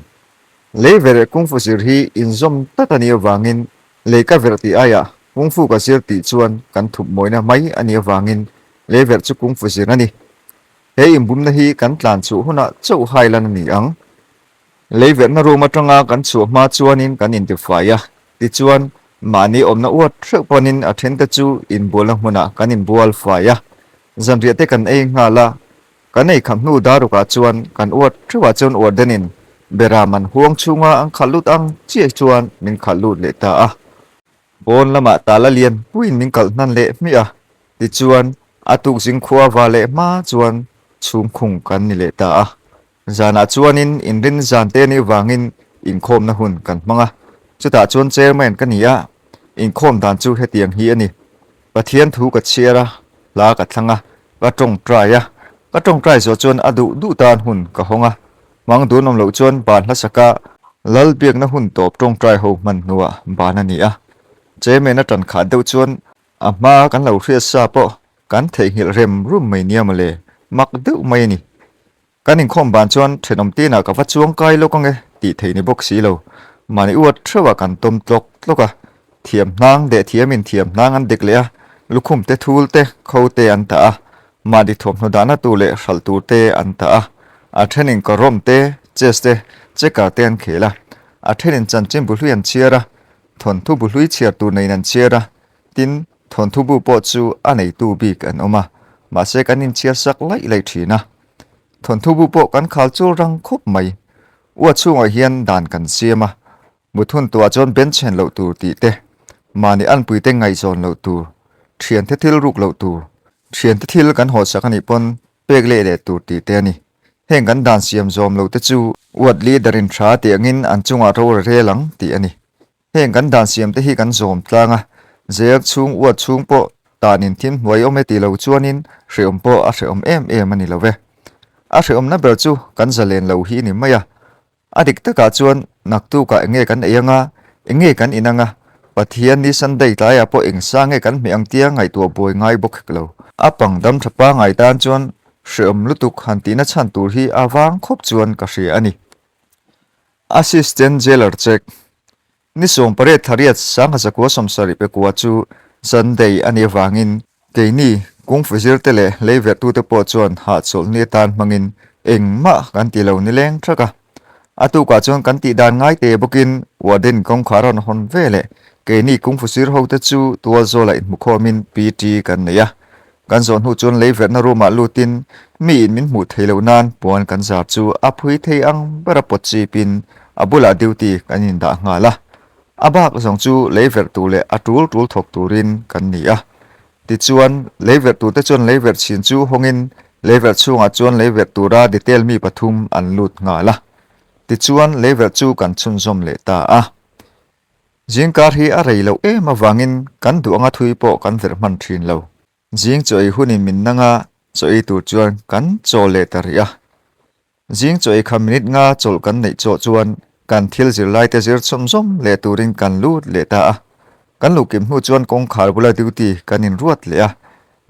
lei verh kungfu zir hi inzawm tlat a nih avangin lei ka verh tih aiah kungfu ka zir tih chuan kan thup mawina mai a nih avangin lei verh chu kungfu zir a ni. He inbumna hi kan tlan chhuah hunah chauh hai lan a ni ang. Lei verhna room atanga kan chhuah hma chuanin kan intifai a, tichuan mahni awmna uat hreuh panin a thente chu inbualna hmunah kan inbual fai a, zanriah te kan ei nghal a, Kan ei kham hnu darukah chuan kan uat theuhah chuan warden-in Beram an huang chhunga an khalh lut ang chiah chuan min khalh lut leh ta a. Pawn lamah tala lian puiin min kalh hnan leh hmiah a, tichuan a tukzing khua va leh hma chuan chhungkhung kan ni leh ta a. Zanah chuanin inrin zan te nih vangin inkhawmna hun kan hmang a, chutah chuan chairman ka ni a, inkhawm dan chu hetiang hi a ni. Pathian thu ka chhiar a, hla ka thlang a, ka tawngtai a. Ka tawngtai zawh chuan a duh duh tan hun ka hawng a. Hmang dun awm loh chuan ban hlasaka Lal biakna hun tawp tawngtai ho hman hnuah ban a ni a. Chairman a tan khat deuh chuan a hma kan lo hriat sa pawh kan theihnghilh rem rum mai nia mawle, mak deuh mai a ni. Kan inkhawm ban chuan thenawm tinah ka va chuang kai lawk ange tih theih ni bawk si lo. Mahni uat theuhah kan tawm tlawk tlawk a, thiam hnang deh thiamin thiam hnang an dek leh a, lukhum te thul te kho te an tah a, mahni thawmhnaw dahna tur leh hralh tur te an tah a, a thenin carrom te, chess te, checker te an khel a, a thenin chanchin bu hlui an chhiar a, thawnthu bu hlui chhiar tur neiin an chhiar a, tin thawnthu bu pawh chu a neitu bik an awm a, mahse kan inchhiar sak laih laih thin a. Thawnthu bu pawh kan khal chul rang khawp mai. Ua chhungah hian dan kan siam a, mut hun tuah chuan benchhen loh tur tih te, mahni anpuite ngaihzawn loh tur, thiante thil ruk loh tur, thiante thil kan hawhsak a nih pawn pek leh leh tur tih te a ni. Heng kan dan siam zawm lo te chu ward leader in tha tih angin an chungah ro a rel ang tih a ni. Heng kan dan siam te hi kan zawm tlang a, zel chhung ward chhung pawh tan in thim hnuai awm e ti lo chuanin hreawm pawh a hreawm em em a ni lo ve. A hreawmna ber chu kan zalen lo hi ni mai a, A dik takah chuan naktukah eng nge kan ei anga, eng nge kan in anga, Pathian ni Sunday tlaiah pawh eng sa nge kan hmeh ang tia ngaihtuah buai ngai bawk hek lo. A pang dam tha pangai tan chuan hreawm lutuk han tihna chhan tur hi a vang khawp chuan ka hria a ni. Assistant Jailer Check Ni 18 thariat sangha zakua 70 pekua chu Sunday a nih avangin keini kungfu zirte leh leiverhtute pawh chuan hahchawlh ni atan hmangin engmah kan ti lo nileng thak a. A tukah chuan kan tih dan ngai te bawkin warden kawngkhar a rawn hawn ve leh keini kungfu sir hote chu tual zawlah inhmukhawmin PT kan nei a. Kan zawh hnu chuan leiverhna room ah lutin miin min hmuh theih loh nan puan kan zar chu a phui thei ang ber a pawt chipin a bulah duty kan indah nghal a. A bak zawng chu leiverh tur leh a tul tul thawk turin kan ni a. Tichuan, leiverh turte chuan leiverh chhin chu hawngin leiverh chhungah chuan leiverh tura detail mi pathum an lut nghal a. Tichuan, leiverh chu kan chhunzawm leh ta a. Zingkar hi a rei loh em avangin kan duh anga thui pawh kan verh hman thin lo. Zing chaw ei hunin min nang a, chaw ei tur chuan kan chaw leh ta rih a. Zing chaw ei kha minute nga chawlh kan neih chawh chuan kan thil zirlaite zir chhawm zawm leh turin kan lut leh ta a. Kan luh kim hnu chuan kawngkhar bula duty kan inruat leh a.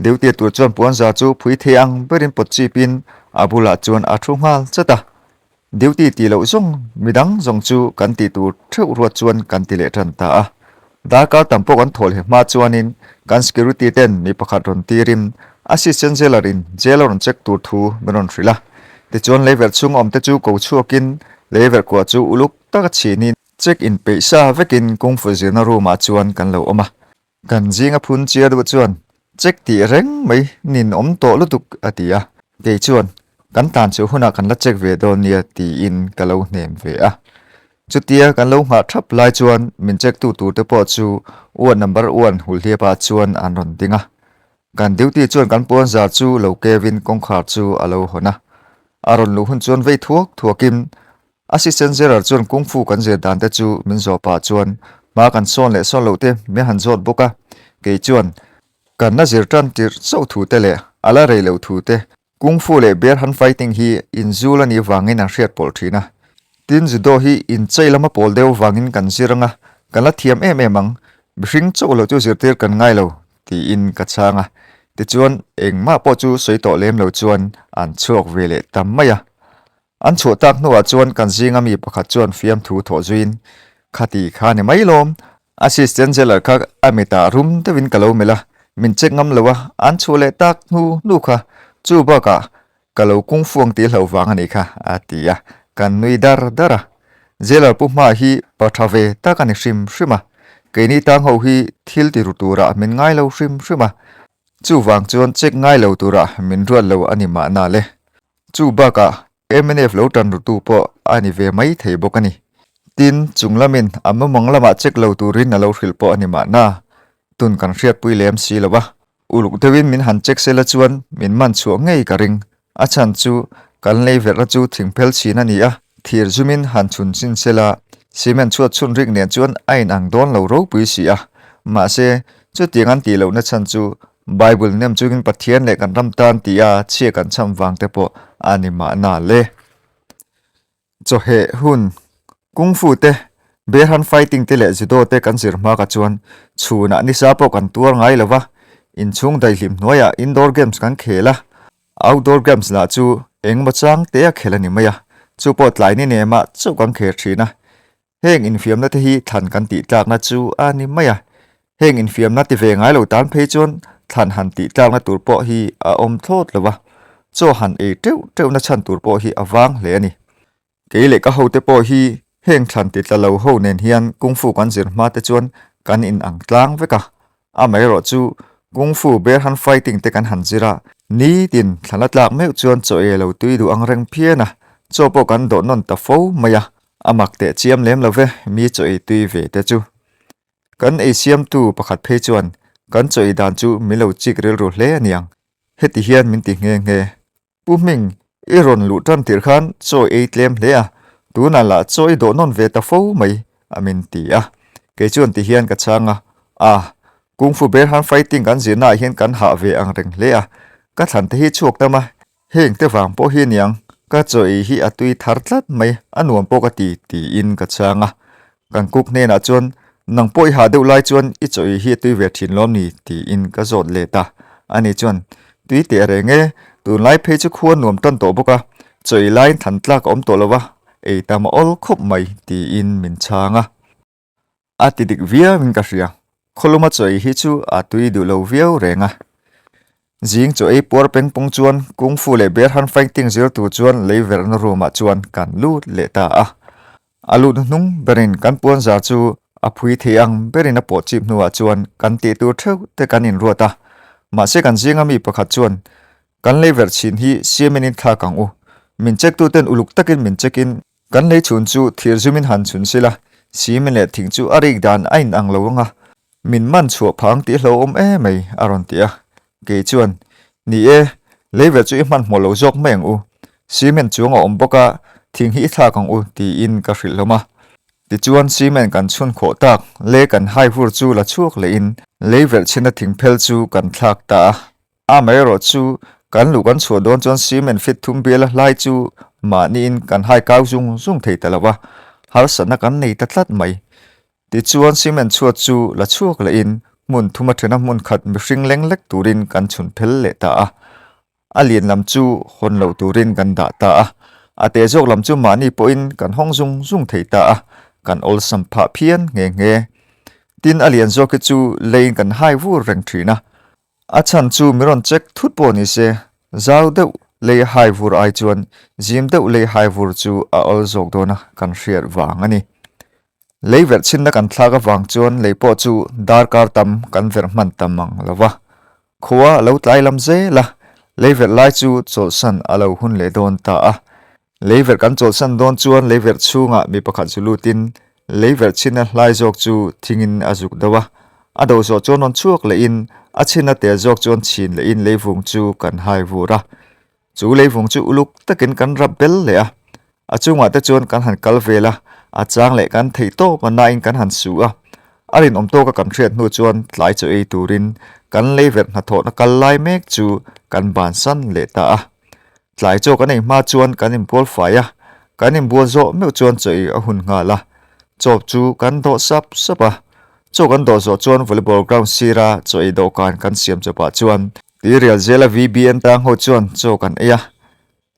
Duty tur chuan puanzar chu phui thei ang berin pawt chipin a bulah chuan a thu nghal chat a. Duty tih loh zawng midang zawng chu kan tih tur theuh ruat chuan kan ti leh tan ta a. Darkar tam pawh kan thawl he hma chuanin kan security ten mi pakhat rawn tirin assistant jailer in jail a rawn check tur thu min rawn hrilh a. Tichuan leiverh chhung awm te chu ko chhuakin leiverh kuah chu uluk taka chhinin check in peih sa vekin kungfu zirna room ah chuan kan lo awm a. Kan zinga phun chiar duh chuan check tih reng mai nin awm tawh lutuk a ti a. Kei chuan kan tan chu hunah kan la check ve dawn nia tiin ka lo hnem ve a. Chutia kan lo nghah thap lai chuan min check tu tur te pawh chu ward number one Hulhliapa chuan an rawn ding a. Kan duty chuan kan puan zar chu lo kevin kawngkhar chu a lo hawn a. A rawn luh hun chuan vei thuak thuakin Assistant Jailer chuan Kung Fu kan zir dan te chu min zawh pah chuan hma kan sawn leh sawn loh te min han zawt bawk a, kei chuan kan la zir tan tirh chauh thu te leh a la rei lo thu te, Kung Fu leh Bear Hunt Fighting hi inzul a nih vangin an hriat pawlh thin a, tin Judo hi inchei lama pawl deuh vangin kan zir anga kan la thiam em em ang, mihring chauh loh chu zirtir kan ngai lo tiin ka chhang a, tichuan engmah pawh chu sawi tawh lem lo chuan an chhuak ve leh ta mai a. An chhuah tak hnuah chuan kan zinga mi pakhat chuan fiamthu thawh zuiin, Khati kha ni mai lawm, Assistant Jailer kha a mitah rum deuhin ka lo melh a, min check ngam lo a, an chhuah leh tak hnu hnu kha, chu bakah ka lo kung fuang tih hlauh vang a nih kha, a ti a, kan nui dar dar a. Jailer pu hma hi pa tha ve tak a ni hrim hrim a, keini tang ho hi thil ti ru turah min ngai lo hrim hrim a, chuvang chuan check ngai lo turah min ruat lo a ni mahna le. Chu bakah mnf lo tan rutu pawh a ni ve mai thei bawk a ni. Tin, chung lamin a mawmang lamah check lo turin a lo hrilh pawh a ni mahna, tun kan hriatpui lem si lo a. Uluk deuhin min han check sela chuan min man chhuah ngei ka ring. A chhan chu kan lei verhna chu thingphel chhin a ni a, thir zumin han chhun chin sela, cement chhuat chhun rik nen chuan a inang dawn lo ropui si a. Mahse, chutiang an tih lohna chhan chu Bible nem chungin Pathian leh kan ram tan tia chhia kan chham vang te pawh a ni mahna le. Chawheh hun, Kung Fu te, Bear Hunt Fighting te leh Judo te kan zir hma ka chuan chhunah nisa pawh kan tuar ngai lo va, inchhung daihlim hnuaiah indoor games kan khel a, outdoor games lah chu engemaw chang te a khel a ni mai a, chu pawh tlai ni nemah chauh kan khel thin a. Heng infiamna te hi thlan kan tih tlakna chu a ni mai a, heng infiamna ti ve ngai lo tan phei chuan thlan han tih tlakna tur pawh hi a awm thlawt lo va, chaw han ei teuh teuhna chhan tur pawh hi a vang hle a ni. Kei leh ka hote pawh hi heng thlan ti tla lo ho nen hian kung fu kan zir hma te chuan kan inang tlang vek a, Amaherawh chu Kung Fu Bear Hunt Fighting te kan han zir a, nitin thlan a tlak meuh chuan chaw ei lo tui duh ang reng phian a, chaw pawh kan dawh nawn ta fo mai a, a mak teh chiam lem lo ve mi chaw ei tui ve te chu. Kan ei siamtu pakhat phei chuan kan chaw ei dan chu min lo chik rilru hle a niang, heti hian min ti nghe nghe. Pu Hming, I rawn luh tan tirh khan chaw ei tlem hle a, tunah lah chaw i dawh nawn ve ta fo mai, a min ti a. Kei chuan ti hian ka chhang a, A, Kung Fu Bear Han Fighting kan zirnaah hian kan hah ve ang reng hle a, ka thlan te hi chhuak tam a, heng te vang pawh hi aniang, ka chaw ei hi a tui thar tlat mai, a nuam pawh ka ti, tiin ka chhang a. Kan cook hnenah chuan, Nang pawh i hah deuh lai chuan i chaw ei hi a tui ve thin lawm ni? tiin ka zawt let a. Ani chuan, Tui teh reng e, tunlai phei chu khua nuam tan tawh bawk a, chaw ei laiin than tlak a awm tawh lo va, ei tam a awl khawp mai, tiin min chhang a. A ti dik viauin ka hria, khawluma chaw ei hi chu a tui duh lo viau reng a. Zing chaw ei puar peng pung chuan Kung Fu leh Bear Hunt Fighting zir tur chuan lei verhna room ah chuan kan lut leh ta a. A lut hnuhnung berin kan puan zar chu a phui thei ang berin a pawh chip hnuah chuan kan tih tur theuh te kan inruat a. Mahse kan zinga mi pakhat chuan kan lei verh chhin hi siamin in thlak ang u. Min check tu ten uluk takin min check in kan lei chhun chu thir zumin han chhun sila siamin leh thing chu a rik dan a in ang lo ang a. Min man chhuah phang tih hlo awm em mai a rawn ti a. Kei chuan, Ni e, leiverh chu i hmanhmawh lo zawk mai ang u. Cement chuang a awm bawk a, thing hi i thlak ang u tiin ka hrilh hlawm a. Tichuan cement kan chhun khawh tak le kan hai vur chu la chhuak lehin leiverh chhina thing phel chu kan thlak ta a. Amaherawh chu kan luh kan chhuah dawn chuan cement fit thum biala hlai chu mahniin kan hai kau zung zung thei ta lo a, harsatna kan nei ta tlat mai. Tichuan cement chhuat chu la chhuak lehin hmun thuma thena hmun khat mihring leng lek turin kan chhun phel leh ta a. A lian lam chu hawn loh turin kan dah ta a. A te zawk lam chu mahni pawhin kan hawng zung zung thei ta a, kan awlsam phah phian nghe nghe. Tin a lian zawk hi chu leiin kan hai vur reng thin a. A chhan chu mi rawn check thut pawh ni se, zau deuh lei hai vur ai chuan zim deuh lei hai vur chu a awl zawk dawn a kan hriat vang a ni. Lei verh chhinna kan thlak avang chuan lei pawh chu darkar tam kan verh hman ta mang lo va. Khua a lo tlai lam zel a, lei verh lai chu chawlhsan a lo hun leh dawn ta a. Lei verh kan chawlhsan dawn chuan lei verh chhungah mi pakhat zu lutin lei verh chhinna hlai zawk chu thingin a zuk do a. A do zawh chuan rawn chhuak lehin a chhinna tel zawk chuan chhin lehin leivung chu kan hai vur a. Chu leivung chu uluk takin kan rap bel leh a, a chungah te chuan kan han kal vel a, a chang leh kan theih tawp a nain kan han su a. A rinawm tawka kan hriat hnu chuan tlai chaw ei turin kan leiverh hnathawhna kal lai mek chu kan bansan leh ta a. Tlai chaw kan ei hma chuan kan inbual fai a, kan inbual zawh meuh chuan chaw ei a hun nghal a. Chaw chu kan dawh sap sap a, chaw kan dawh zawh chuan volleyball ground sira chaw ei dawhkan kan siam chawpah chuan Tuirial zela VBN tang ho chuan chaw kan ei a,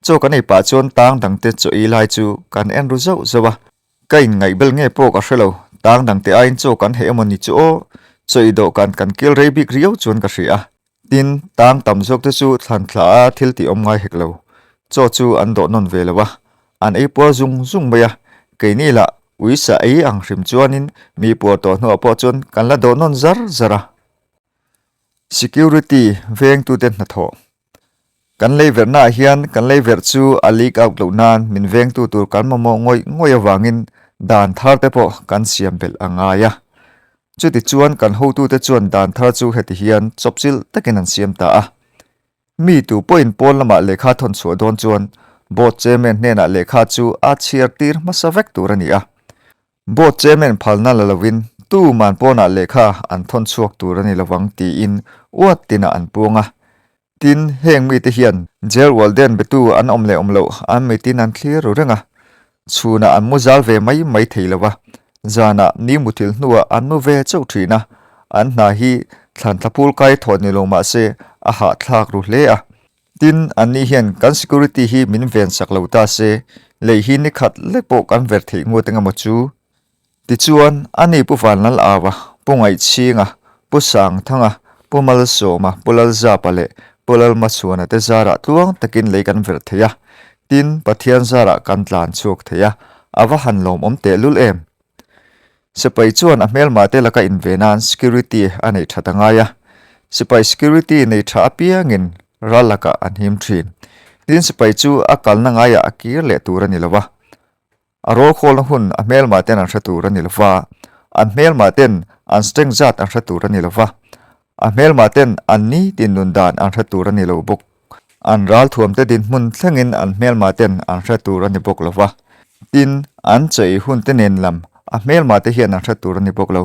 chaw kan ei pah chuan tang dangte chaw ei lai chu kan en ru zauh zauh a, ka inngaihbel nge pawh ka hre lo, tang dangte aiin chaw kan heh emaw ni chu aw, chaw ei dawhkan kan kil rei bik riau chuan ka hria a. Tin, tang tam zawk te chu thlan thla a thil tih awm ngai hek lo, chaw chu an dawh nawn ve lo a, an ei puar zung zung mai a, keini lah uisa ei ang hrim chuanin mi puar tawh hnuah pawh chuan kan la dawh nawn zar zar a. Security vengtute hnathawh. Kan lei verhnaah hian kan lei verh chu a leak out loh nan min vengtu tur kan mamawh ngawih ngawih avangin dan thar te pawh kan siam belh a ngai a. Chuti chuan kan hotute chuan dan thar chu heti hian chawpchilh takin an siam ta a. Mi tu pawhin pawn lamah lehkha thawn chhuah dawn chuan board chairman hnenah lehkha chu a chhiar tir hmasa vek tur a ni a. Board chairman phalna la lovin tuman pawnah lehkha an thawn chhuak tur a ni lovang tiin uat tinah an puang a. Tin, heng mite hian jail warden betu an awm leh awm loh an mitin an thlir ru reng a. Chhunah an mu zal ve mai mai thei lo va, zanah ni muthilh hnuah an mu ve chauh thin a. An hna hi thlan thla phul kai thawt ni lo mah se a hahthlak ru hle a. Tin, anni hian kan security hi min ven sak lo ta se, lei hi ni khat lek pawh kan ver theih ngawt eng emaw chu. Tichuan, ani Pu Vanlal Aua, Pu Ngaihchhinga, Pu Sangthanga, Pu Malsawma, Pu Lalzapa leh Pu Lalmachhuana te zarah tluang takin lei kan ver thei a. Tin, Pathian zarah kan tlan chhuak thei a, a va han lawmawm tehlul em! Sipai chuan a hmelmah te laka inve nan security a neih that a ngai a, sipai security nei tha apiangin ral lakah an him thin. Tin sipai chu a kalna ngaiah a kir leh tur a ni lo va, a rawl khawlna hun a hmelmah ten an hre tur a ni lo va, an hmelmah ten an strength zat an hre tur a ni lo va, a hmelmah ten an nitin nun dan an hre tur a ni lo bawk. An ralthuamte dinhmun thlengin an hmelma ten an hre tur a ni bawk lo va. Tin, an chaw ei hunte nen lam a hmelma te hian an hre tur a ni bawk lo.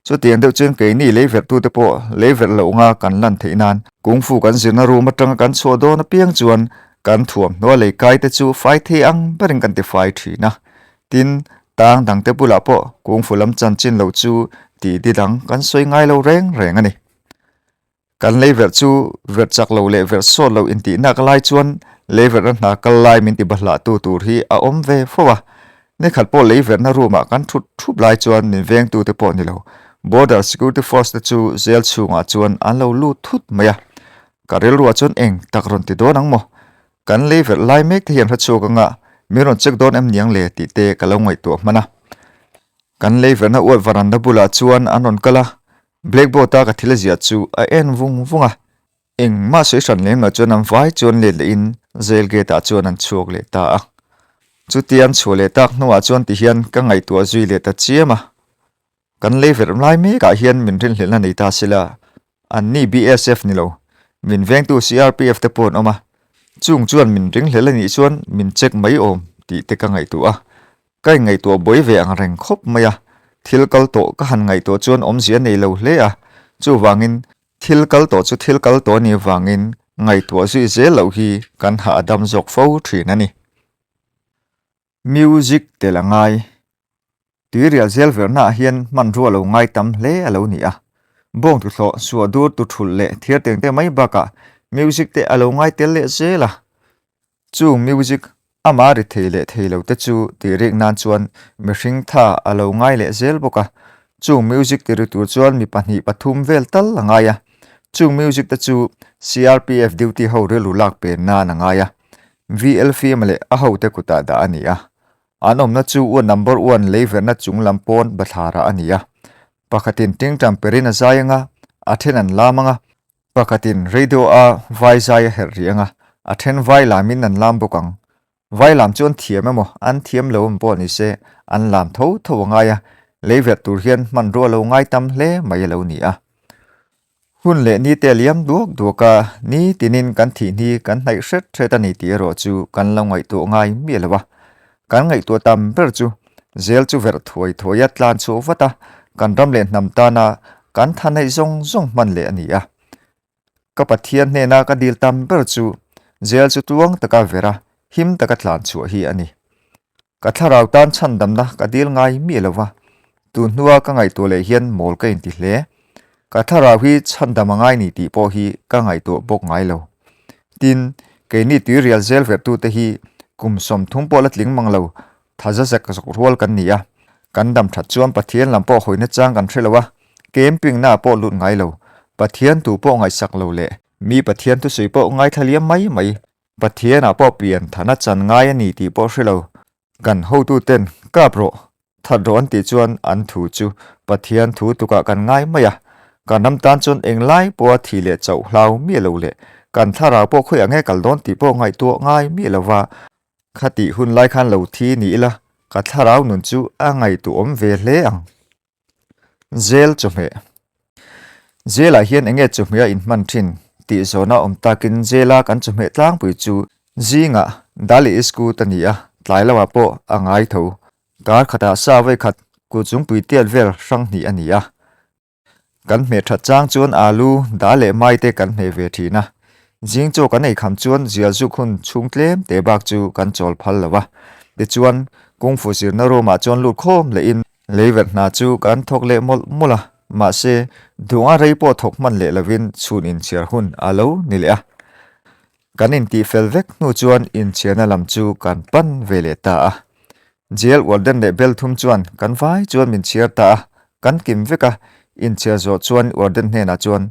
Chutiang deuh chuan keini lei verhtute pawh lei verh loh anga kan lan theih nan kungfu kan zirna room atanga kan chhuah dawn apiang chuan kan thuamhnaw lei kai te chu fai thei ang berin kan ti fai thin a. Tin, tang dangte bulah pawh kungfu lam chanchin loh chu tih di dang kan sawi ngai lo reng reng a ni. Kan lei verh chu verh chak lo leh verh sawt lo intihnak lai chuan lei verhna hna kal lai min ti bahlahtu tur hi a awm ve fo a. Nikhat pawh lei verhna room ah kan thut thup lai chuan min vengtute pawh ni lo. Border Security Force te chu jail chhungah chuan an lo lut thut mai a. Ka rilruah chuan eng tak rawn ti dawn ang maw? Kan lei verh lai mek te hian hrechhuak anga min rawn check dawn em niang le tih te ka lo ngaihtuah hman a. Kan lei verhna uat varanda bulah chuan an rawn kal a, Blackboard-a ka thil ziah chu a en vung vung a, engmah sawi hran lem lo chuan an vai chuan let lehin jail gate-ah chuan an chhuak leh ta a. Chutia an chhuah leh tak hnuah chuan tihian ka ngaihtuah zui leh ta chiam a, kan lei verh lai mekah hian min rinhlelhna nei ta sila, anni BSF ni lo, min vengtu CRPF te pawh an awm a, chung chuan min ringhlel a nih chuan min check mai awm tih te ka ngaihtuah a, Ka inngaihtuah buai ve ang reng khawp mai a, thil kal tawh ka han ngaihtuah chuan awmzia nei lo hle a, chuvangin thil kal tawh chu thil kal tawh a nih vangin ngaihtuah zui zel loh hi kan hahdam zawk fo thin a ni. Music tel a ngai. Tuirial zel verhnaah hian hmanrua lo ngai tam hle a lo ni a, bawng tuthlawh, suah dur tuthulh leh thirteng te mai bakah music te a lo ngai tel leh zel a, Chung music ama ri thei leh thei lo te chu tih rik nan chuan mihring tha a lo ngai leh zel bawk a. Chung music ti ri tur chuan mi pahnih pathum vel tal a ngai a. Chung music te chu CRPF duty ho rilru lak pen nan a ngai a. VL Fiama leh a hote kutah dah a ni a. An awmna chu uan number uan lei verhna chung lam pawn bathlarah a ni a. Pakhatin tingtang perin a zai anga, a then an lam anga, Pakhatin radio a vai zai a herh rih anga, a then vai lamin an lam bawk ang. Vai lam chu an thiam emaw, an thiam lo em pawh ni se, an lam tho tho a ngai a, lei verh tur hian hmanrua lo ngai tam hle mai a lo ni a. Hun leh ni te a liam duak duak a, ni tinin kan thihni kan hnaih hret hret a ni tih erawh chu kan lo ngaihtuah ngai miah lo a. Kan ngaihtuah tam ber chu Zel chu verh thuai thuai a tlan chhuah vat a, kan ram leh hnam tana kan tha neih zawng zawng hman leh a ni a. Ka Pathian hnena ka dil tam ber chu Zel chu tluang taka verh a, him taka tlan chhuah hi a ni. Ka thlarau tan chhandamna ka dil ngai miah lo va, tun hnua ka ngaihtuah leh hian mawl ka inti hle. Ka thlarau hi chhandam a ngai ni tih pawh hi ka ngaihtuah bawk ngai lo. Tin, keini tuirial zel verhtute hi kum 30 pawh la tling mang lo, Tha za zek zawk rual kan ni a, kan dam that chuan Pathian lam pawh hawina chang kan hre lo a, camping na pawh lut ngai lo, Pathian tu pawh ngaihsak lo leh mi Pathian thusawi pawh ngaithla liam mai mai, Pathian ah pawh pian thana chan ngai a ni tih pawh hre lo, kan hotu ten kap rawh, that rawh an tih chuan an thu chu Pathian thu tukah kan ngai mai a, kan ram tan chuan englai pawha thih leh chauh hlau miah lo leh kan thlarau pawh khawiah nge kal dawn tih pawh ngaihtuah ngai miah lo va, Khatih hun lai khan lo thi ni ila, ka thlarau nun chu a ngaihtuahawm ve hle ang. Zel chawhmeh Zelah hian enge chawhmeh a inhman thin tih zawhna awm takin Zela kan chawhmeh tlangpui chu zingah Dali iskut a ni a, tlai lamah pawh a ngai tho. Kar khatah sa vawikhat kutchungpui tiat vel hrang hnih a ni a. Kan hmeh that chang chuan alu, dal leh mai te kan hmeh ve thin a. Zing chaw kan ei kham chuan zial zuk hun chhung tlem te bak chu kan chawl phal lo va. Tichuan, kungfu zirna room ah chuan lut khawm lehin leiverh hna chu kan thawk leh mawlh mawlh a. Mahse, duhanga rei pawh thawk hman leh lovin chhun inchhiar hun a lo ni leh a. Kan intihfel vek hnu chuan inchhiarna lam chu kan pan ve leh ta a. Jail warden leh bel thum chuan kan vai chuan min chhiar ta a, kan kim vek a, inchhiar zawh chuan warden hnenah chuan,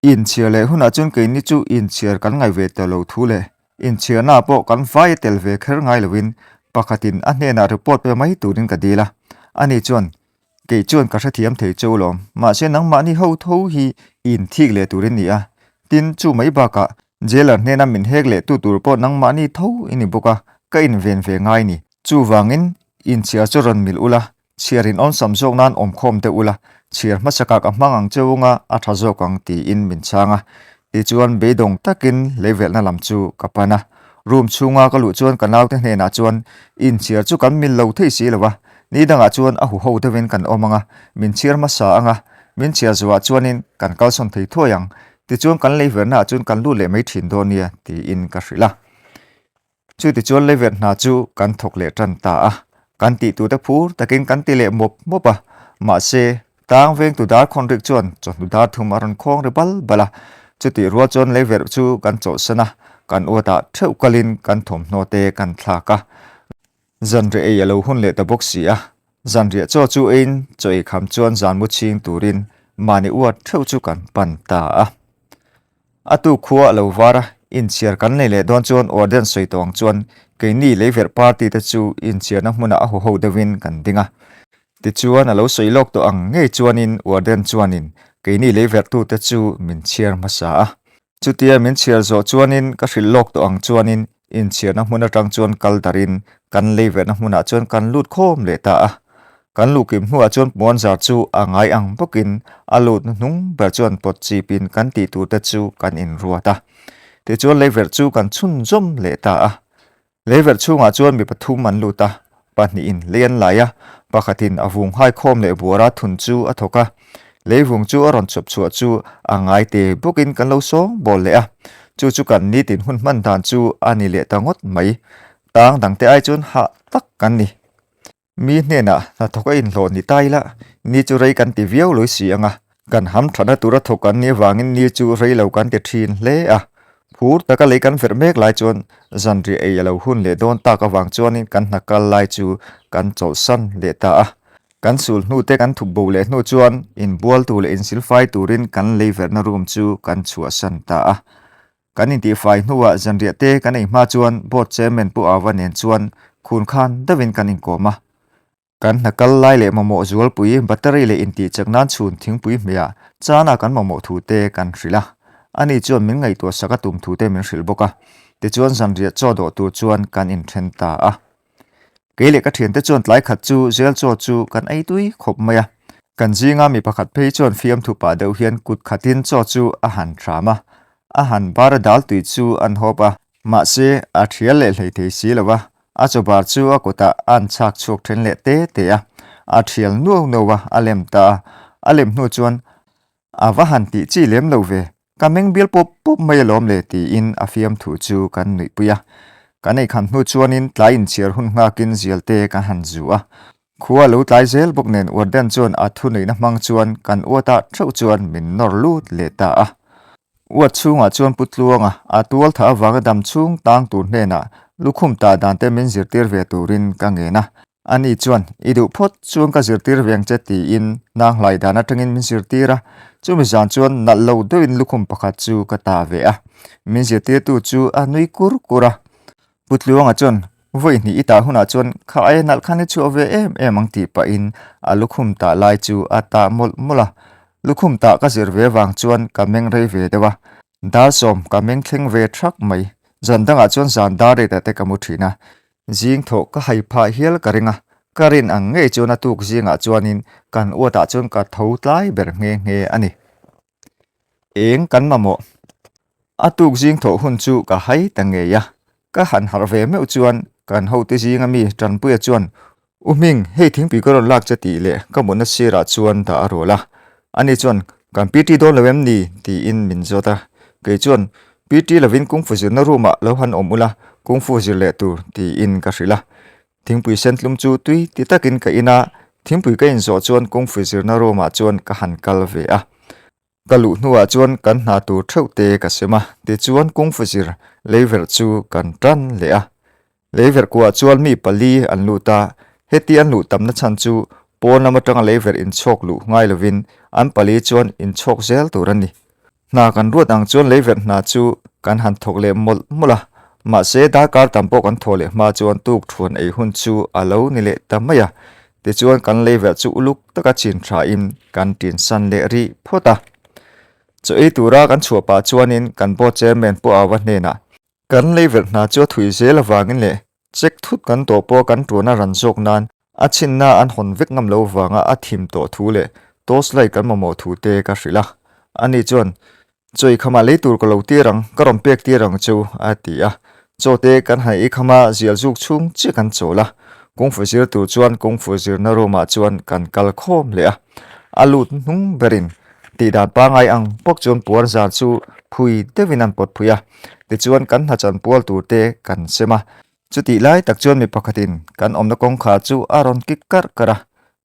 Inchhiar leh hunah chuan keini chu inchhiar kan ngai ve tawh lo thu leh inchhiarnaah pawh kan vai a tel ve kher ngai loin pakhatin a hnenah report pe mai turin ka dil a, ani chuan, Kei chuan ka hrethiam thei che u lawm, mahse nangmahni ho tho hi inthik leh turin ni a, tin chu mai bakah Jailer hnena min hek leh tu tur pawh nangmahni tho i ni bawk a, ka inven ve ngai ni. Chuvangin, inchhiar chu rawn milh ula, chhiar in awmsam zawk nan awmkhawm deuh ula, chhiar hmasakah ka hmang ang che unga a tha zawk ang tiin min chhang a. Tichuan beidawng takin leivelhna lam chu ka pan a. Room chhunga ka luh chuan ka naute hnenah chuan inchhiar chu kan mil lo thei si lo a, ni dangah chuan a huho deuhin kan awm ang a, min chhiar hmasa ang a, min chhiar zuah chuanin kan kalsawn thei thuai ang. Tichuan kan leiverhnaah chuan kan lut leh mai thin dawn nia tiin ka hrilh a. Chutichuan leiverh hna chu kan thawk leh tan ta a, kan tih tute phur takin kan ti leh mawp mawp a, mahse, tang vengtu dar khawnrik chuan chawhnu dar thum a rawn khawng ri bal bal a, chutih rual chuan leiverh chu kan chawlhsan a, kan uatah theuh kalin kan thawmhnaw te kan thlak a, zanriah ei a lo hun leh ta bawk si a, zanriah chaw chu eiin chaw ei kham chuan zan mu chhing turin mahni uat theuh chu kan pan ta a. A tu khua a lo var a, inchhiar kan nei leh dawn chuan warden sawi tawh ang chuan keini leiverh party te chu inchhiarna hmunah a huho deuhin kan ding a. Tichuan a lo sawi lawk tawh ang ngei chuanin warden chuanin keini leiverh tute chu min chhiar hmasa a. Chutia min chhiar zawh chuanin ka hrilh lawk tawh ang chuanin inchhiarna hmun atang chuan kal darin kan leiverhna hmunah chuan kan lut khawm leh ta a. Kan luh kim hnuah chuan puanzar chu a ngai ang bawkin a lut hnuhnung ber chuan pawt chipin kan tih tur te chu kan inruat a. Tichuan leiverh chu kan chhunzawm leh ta a. Leiverh chhungah chuan mi pathum an lut a, pahnihin lei an lai a, pakhatin a vung hai khawm leh buara thun chu a thawk a. Leivung chu a rawn chawp chhuah chu a ngai te bawkin kan lo sawng bawl leh a. Chu chu kan nitin hun hman dan chu a ni leh ta ngawt mai. Tang dangte ai chuan hah tak kan ni. Mi hnenah hnathawk a inhlawh ni ta ila, ni chu rei kan ti viau lawih si ang a. Kan ham thatna tura thawk an nih avangin ni chu rei lo kan ti thin hle a. Phur taka lei kan verh mek lai chuan zanriah ei a lo hun leh dawn tak avang chuanin kan hna kal lai chu kan chawlhsan leh ta a. Kan sul hnute kan thup bo leh hnu chuan inbual tur leh insilfai turin kan lei verhna room chu kan chhuahsan ta a. Kan intihfai hnuah zanriah te kan ei hma chuan Board Chairman Pu Ava nen chuan khun khan deuhin kan inkawm a. Kan hna kal lai leh mamawh zualpui, battery leh intihchak nan chhun thingpui hmeiah chana kan mamawh thu te kan hrilh a. Ani chuan min ngaihtuah sak a tum thu te min hrilh bawk a. Tichuan zanriah chaw dawh tur chuan kan inthen ta a. Kei leh ka thiante chuan tlai khat chu zel chaw chu kan ei tui khawp mai a. Kan zinga mi pakhat phei chuan fiamthu pah deuh hian kut khatin chaw chu a han hram a, a han bar a dal tui chu an hawp a. Mahse, a thial leh hlei thei si lo a, a chaw bar chu a kutah a an chhak chhuak then leh te te a, a thial nuau nuau a, a lem ta a. A lem hnu chuan A va han tih chi lem lo ve, ka meng bial pawp pawp mai alawm le tiin a fiamthu chu kan nuihpui a. Kan eikham hnu chuanin tlai inchhiar hun nghakin zialte kan han zu a. Khua lo tlai zel bawk nen Warden chuan a thuneihna hmang chuan kan uatah theuh chuan min nawr lut leh ta a. Uat chhungah chuan Pu Tluanga a tual thah avanga dam chhung tang tur hnenah lukhum tah dan te min zirtir ve turin ka ngen a. Ani chuan, I duh phawt chuan ka zirtir ve ang che tiin nanghlai dan atangin min zirtir a. Chumi zan chuan nalh lo deuhin lukhum pakhat chu ka ta ve a. Min zirtirtu chu a nui kur kur a. Pu Tluanga chuan, Vawi hnih i tah hunah chuan kha aia nalh khan i chhuah ve em em ang tih pahin a lukhum tah lai chu a tah mawlh mawlh a. Lukhum tah ka zir ve vang chuan ka meng rei ve deuh a. Dar sawm ka meng thleng ve thak mai. Zan dangah chuan zan dar rate ah te ka mu thin a. Zing thawh ka hai phah hial ka ring a, ka rin ang ngei chuan a tuk zingah chuanin kan uatah chuan ka tho tlai ber nghe nghe a ni. Eng kan mamawh? A tuk zing thawh hun chu ka hai ta ngei a, ka han harh ve meuh chuan kan hote zinga mi Tanpuia chuan U Hming, hei thingpui ka rawn lak che tih leh ka mutna sirah chuan dah a rual a. Ani chuan, Kan PT dawn lo em ni? tiin min zawt a. Kei chuan, PT lovin kungfu zirna room ah lo han awm ula, kungfu zir leh tur, tiin ka hrilh a. Thingpui sen tlum chu tui ti takin ka in a, thingpui ka inzawh chuan kungfu zirna room ah chuan ka han kal ve a. Ka luh hnuah chuan kan hna tur theuh te ka sem a, tichuan kungfu zir leiverh chu kan tan leh a. Leiverh kuah chuan mi pali an lut a, heti an luh tamna chhan chu pawn lam atanga leiverh inchhawk luh ngai lovin an pali chuan inchhawk zel tur a ni. Hna kan ruat ang chuan leiverh hna chu kan han thawk leh mawlh mawlh a, mahse darkar tam pawh kan thawh leh hma chuan tuk thuan ei hun chu a lo ni leh ta mai a. Tichuan kan lei velh chu uluk taka chin thain kan tinsan leh rih phawt a. Chaw ei tura kan chhuah pah chuanin kan board chairman Pu Ava hnenah, Kan lei velh hna chu a thui zel avangin leh check thut kan tawh pawh kan tuan a ran zawk nan a chhinna an hawn vek ngam lo vanga a thim tawh thu leh torch light kan mamawh thu te ka hrilh a. Ani chuan. Chaw i khamah lei tur ka lo tir ang, ka rawn pek tir ang chu, a ti a. Chaw te kan han ei kham a, zial zuk chhung chiah kan chawl a. Kungfu zir tur chuan kungfu zirna room ah chuan kan kal khawm leh a. A lut hnung berin tihdan pangai ang bawk chuan puan zan chu phui deuhin an pawt phui a. Tichuan kan hna chan pual tur te kan sem a. Chutih lai tak chuan mi pakhatin kan awmna kawngkhar chu a rawn kik karh karh a,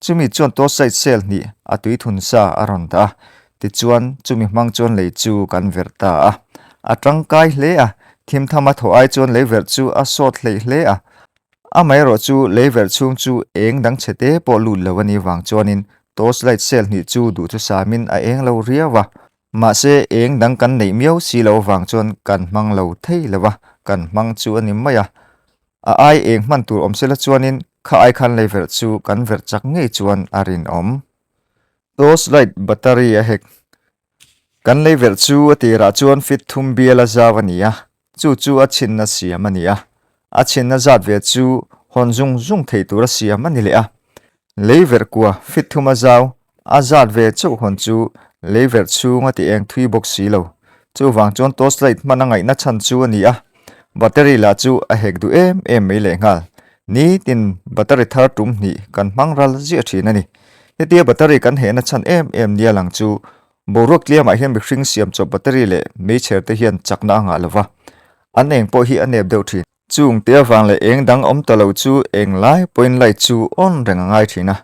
chumi chuan torchlight cell hnih a tui thun sa a rawn dah a, tichuan chumi hmang chuan lei chu kan verh ta a. A tangkai hle a, thim tham a thawh ai chuan lei verh chu a sawt hleih hle a. Amaherawh chu lei verh chhung chu eng dang chhe te pawh lut lo a nih vang chuanin torchlight cell hnih chu duhthusamin a eng lo riau a. Mahse, eng dang kan neih miau si lo avang chuan kan hmang lo thei lo va, kan hmang chu a ni mai a. A ai eng hman tur awm sela chuanin kha ai khan lei verh chu kan verh chak ngei chuan a rinawm. Torch light battery a hek. Kan lei verh chu a tirah chuan fit thum bial a zau a ni a, chu chu a chhinna siam a ni a. A chhinna zat ve chu hawn zung zung thei tura siam a ni leh a. Lei verh kua fit thum a zau, a zat ve chauh hawn chu lei verh chhung a ti eng thui bawk si lo. Chuvang chuan torch light hman a ngaihna chhan chu a ni a. Battery lah chu a hek duh em em mai lehnghal. Nitin battery thar tum hnih kan hmang ral ziah thin a ni. Hetia battery kan hehna chhan em em nia lang chu Boruak tliamah hian mihring siam chawp battery leh meichher te hian chakna a ngah lo va, an eng pawh hi a nep deuh thin. Chung te avang leh eng dang awm ta lo chu eng lai pawhin light chu on reng a ngai thin a,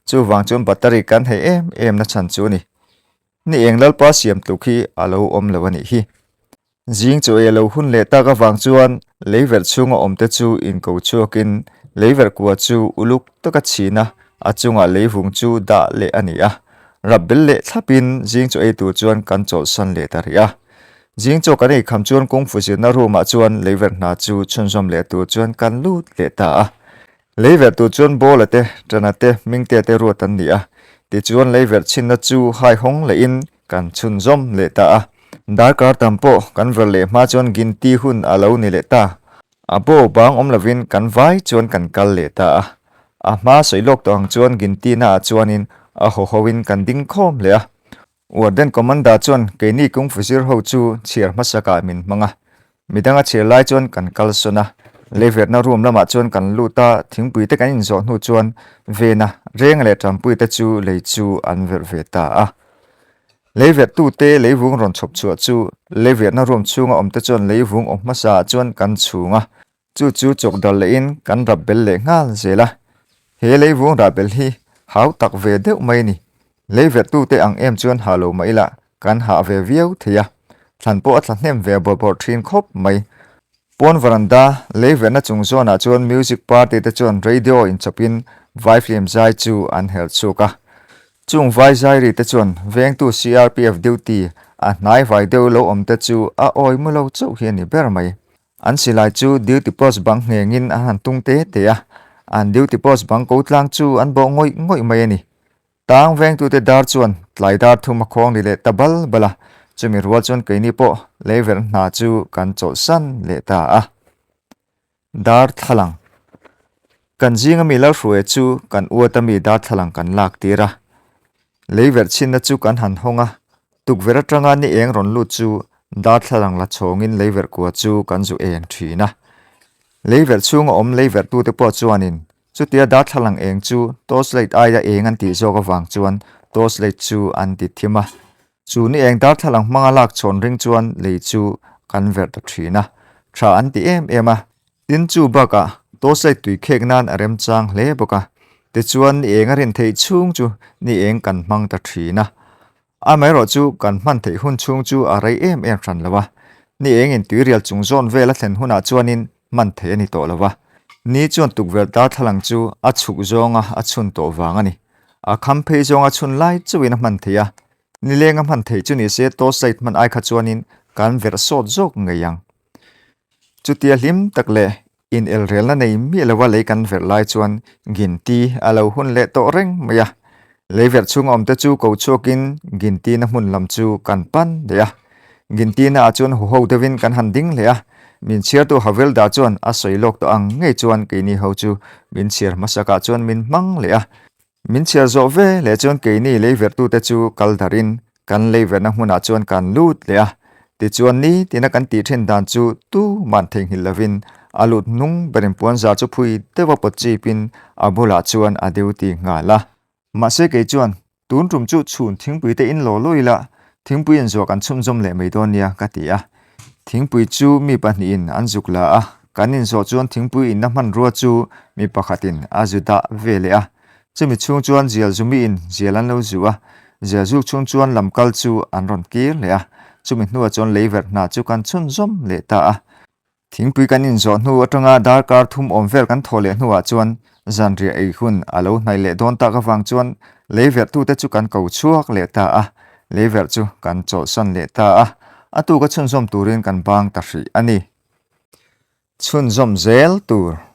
chuvang chuan battery kan hei em em na chhan chu a ni. Ni eng lalpa siam tluk hi a lo awm lo a nih hi. Zing chu ei a lo hun leh tak avang chuan leiverh chhunga awmte chu inko chhuakin leiverh kua chu uluk taka chhin a, a chungah leivung chu dah leh a ni a. Rap bel leh thlapin zing chu ei tur chuan kan chawlhsan leh ta rih a. Zing chaw kan ei kham chuan kungfu zirna room ah chuan leiverh hna chu chhunzawm leh tur chuan kan lut leh ta a. Leiverh tur chuan Bawla te, Tana te, Mingtea te ruat an ni a. Tichuan leiverh chhinna chu hai hawng lehin Kan chhunzawm leh ta a, darkar tam pawh kan ver leh hma chuan ginti hun a lo ni leh ta. A bo bang awm lovin kan vai chuan kan kal leh ta a. A hma sawi lawk tawh ang chuan ginti naah chuanin a haw hoin kan ding khawm leh a. Warden Commander chuan keini kungfu zir ho chu chhiar hmasakah min hmang a. Midang a chhiar lai chuan kan kal sawn a, leiverhna room lamah chuan kan lut a, thingpui te kan inzawh hnu chuan Vena, Renga leh Ṭampui te chu lei chu an verh ve ta a. Leiverhtute leivung rawn chhawp chhuah chu leiverhna room chhunga awm te chuan leivung awm hmasa ah chuan kan chhung a, chu chu chawk dal lehin kan rap bel leh nghal zel a. He leivung rah bel hi hau tak ve deuh mai a ni. Leiverhtute ang em chuan hah lo mah ila kan hah ve viau thei a, thlan pawh a thla hnem ve bawrh bawrh thin khawp mai. Pawn varanda leiverhna chung zawnah chuan music party te chuan radio inchawpin vai film zai chu an herh chhuak a. Chung vai zai ri te chuan vengtu CRPF duty a hnai vai deuh lo awm te chu a awi mu lo chauh hi a ni ber mai. An silai chu duty post bang nghengin an han tung te te a, an duty post bang ko tlang chu an bawh ngawih ngawih mai a ni. Tang vengtute dar chuan tlai dar thum a khawng ni leh ta bal bal a, chumi rual chuan keini pawh leiverh hna chu kan chawlhsan leh ta a. Darthlalang Kan zinga mi Lalhruaia chu kan uata mi darthlalang kan lak tir a. Leiverh chhinna chu kan han hawng a, tukverh atanga ni eng rawn lut chu darthlalang la chhawngin leiverh kua chu kan zu eng thin a. Leiverh chhunga awm leiverhtute pawh chuanin Chutia darthlalang eng chu torchlight aia eng an tih zawk avang chuan torchlight chu an ti thim a. Chu ni eng darthlalang hmanga lak chhawn ring chuan lei chu kan verh ta thin a, tha an ti em em a. Tin chu bakah torchlight tui khek nan a remchang hle bawk a, tichuan ni eng a rin theih chhung chu ni eng kan hmang ta thin a. Amaherawh chu kan hman theih hun chhung chu a rei em em hran lo a, ni engin tuirial chung zawn vel a thlen hunah chuanin hman theih a ni tawh lo a. Ni chuan tukverh darthlalang chu a chhuk zawnga a chhun tawh vang a ni. A kham phei zawnga chhun lai chauhin a hman theih a, nilenga hman theih chu nise torchlight hman ai kha chuanin kan verh sawt zawk ngei ang. Chutia hlim tak leh in elrelna nei miah lova lei kan verh lai chuan Ginti a lo hun leh tawh reng mai a. Lei verh chhunga awmte chu ko chhuakin Gintina hmun lam chu kan pan leh a. Gintina ah chuan huho deuhin kan han ding leh a. Min chhiartu Havilda chuan a sawi lawk tawh ang ngei chuan keini ho chu min chhiar hmasakah chuan min hmang leh a. Min chhiar zawh ve leh chuan keini lei verhtute chu kal darhin kan lei verhna hmunah chuan kan lut leh a. Tichuan nitina kan tih thin dan chu tuman theihnghilh lovin a lut hnung berin puanzar chu phui deuha pawt chipin a bulah chuan a duty nghal a. Mahse kei chuan tun tum chu chhun thingpui te in law law ila thingpui in zuah kan chhunzawm leh mai dawn nia ka ti a. Thingpui chu mi pahnihin an zuk la a, kan inzawh chuan thingpui inna hmanrua chu mi pakhatin a zu dah ve leh a. Chumi chhung chuan zial zumiin zial an lo zu a, zial zuk chhung chuan lam kal chu an rawn kir leh a, chumi hnuah chuan leiverh hna chu kan chhunzawm leh ta a. Thingpui kan inzawh hnu atanga darkar thum awm vel kan thawh leh hnuah chuan zanriah ei hun a lo hnaih leh dawn tak avang chuan leiverh tute chu kan ko chhuak leh ta a, leiverh chu kan chawlhsan leh ta a, a tuka chhunzawm turin kan bang ta hrih a ni. Chhunzawm zel tur.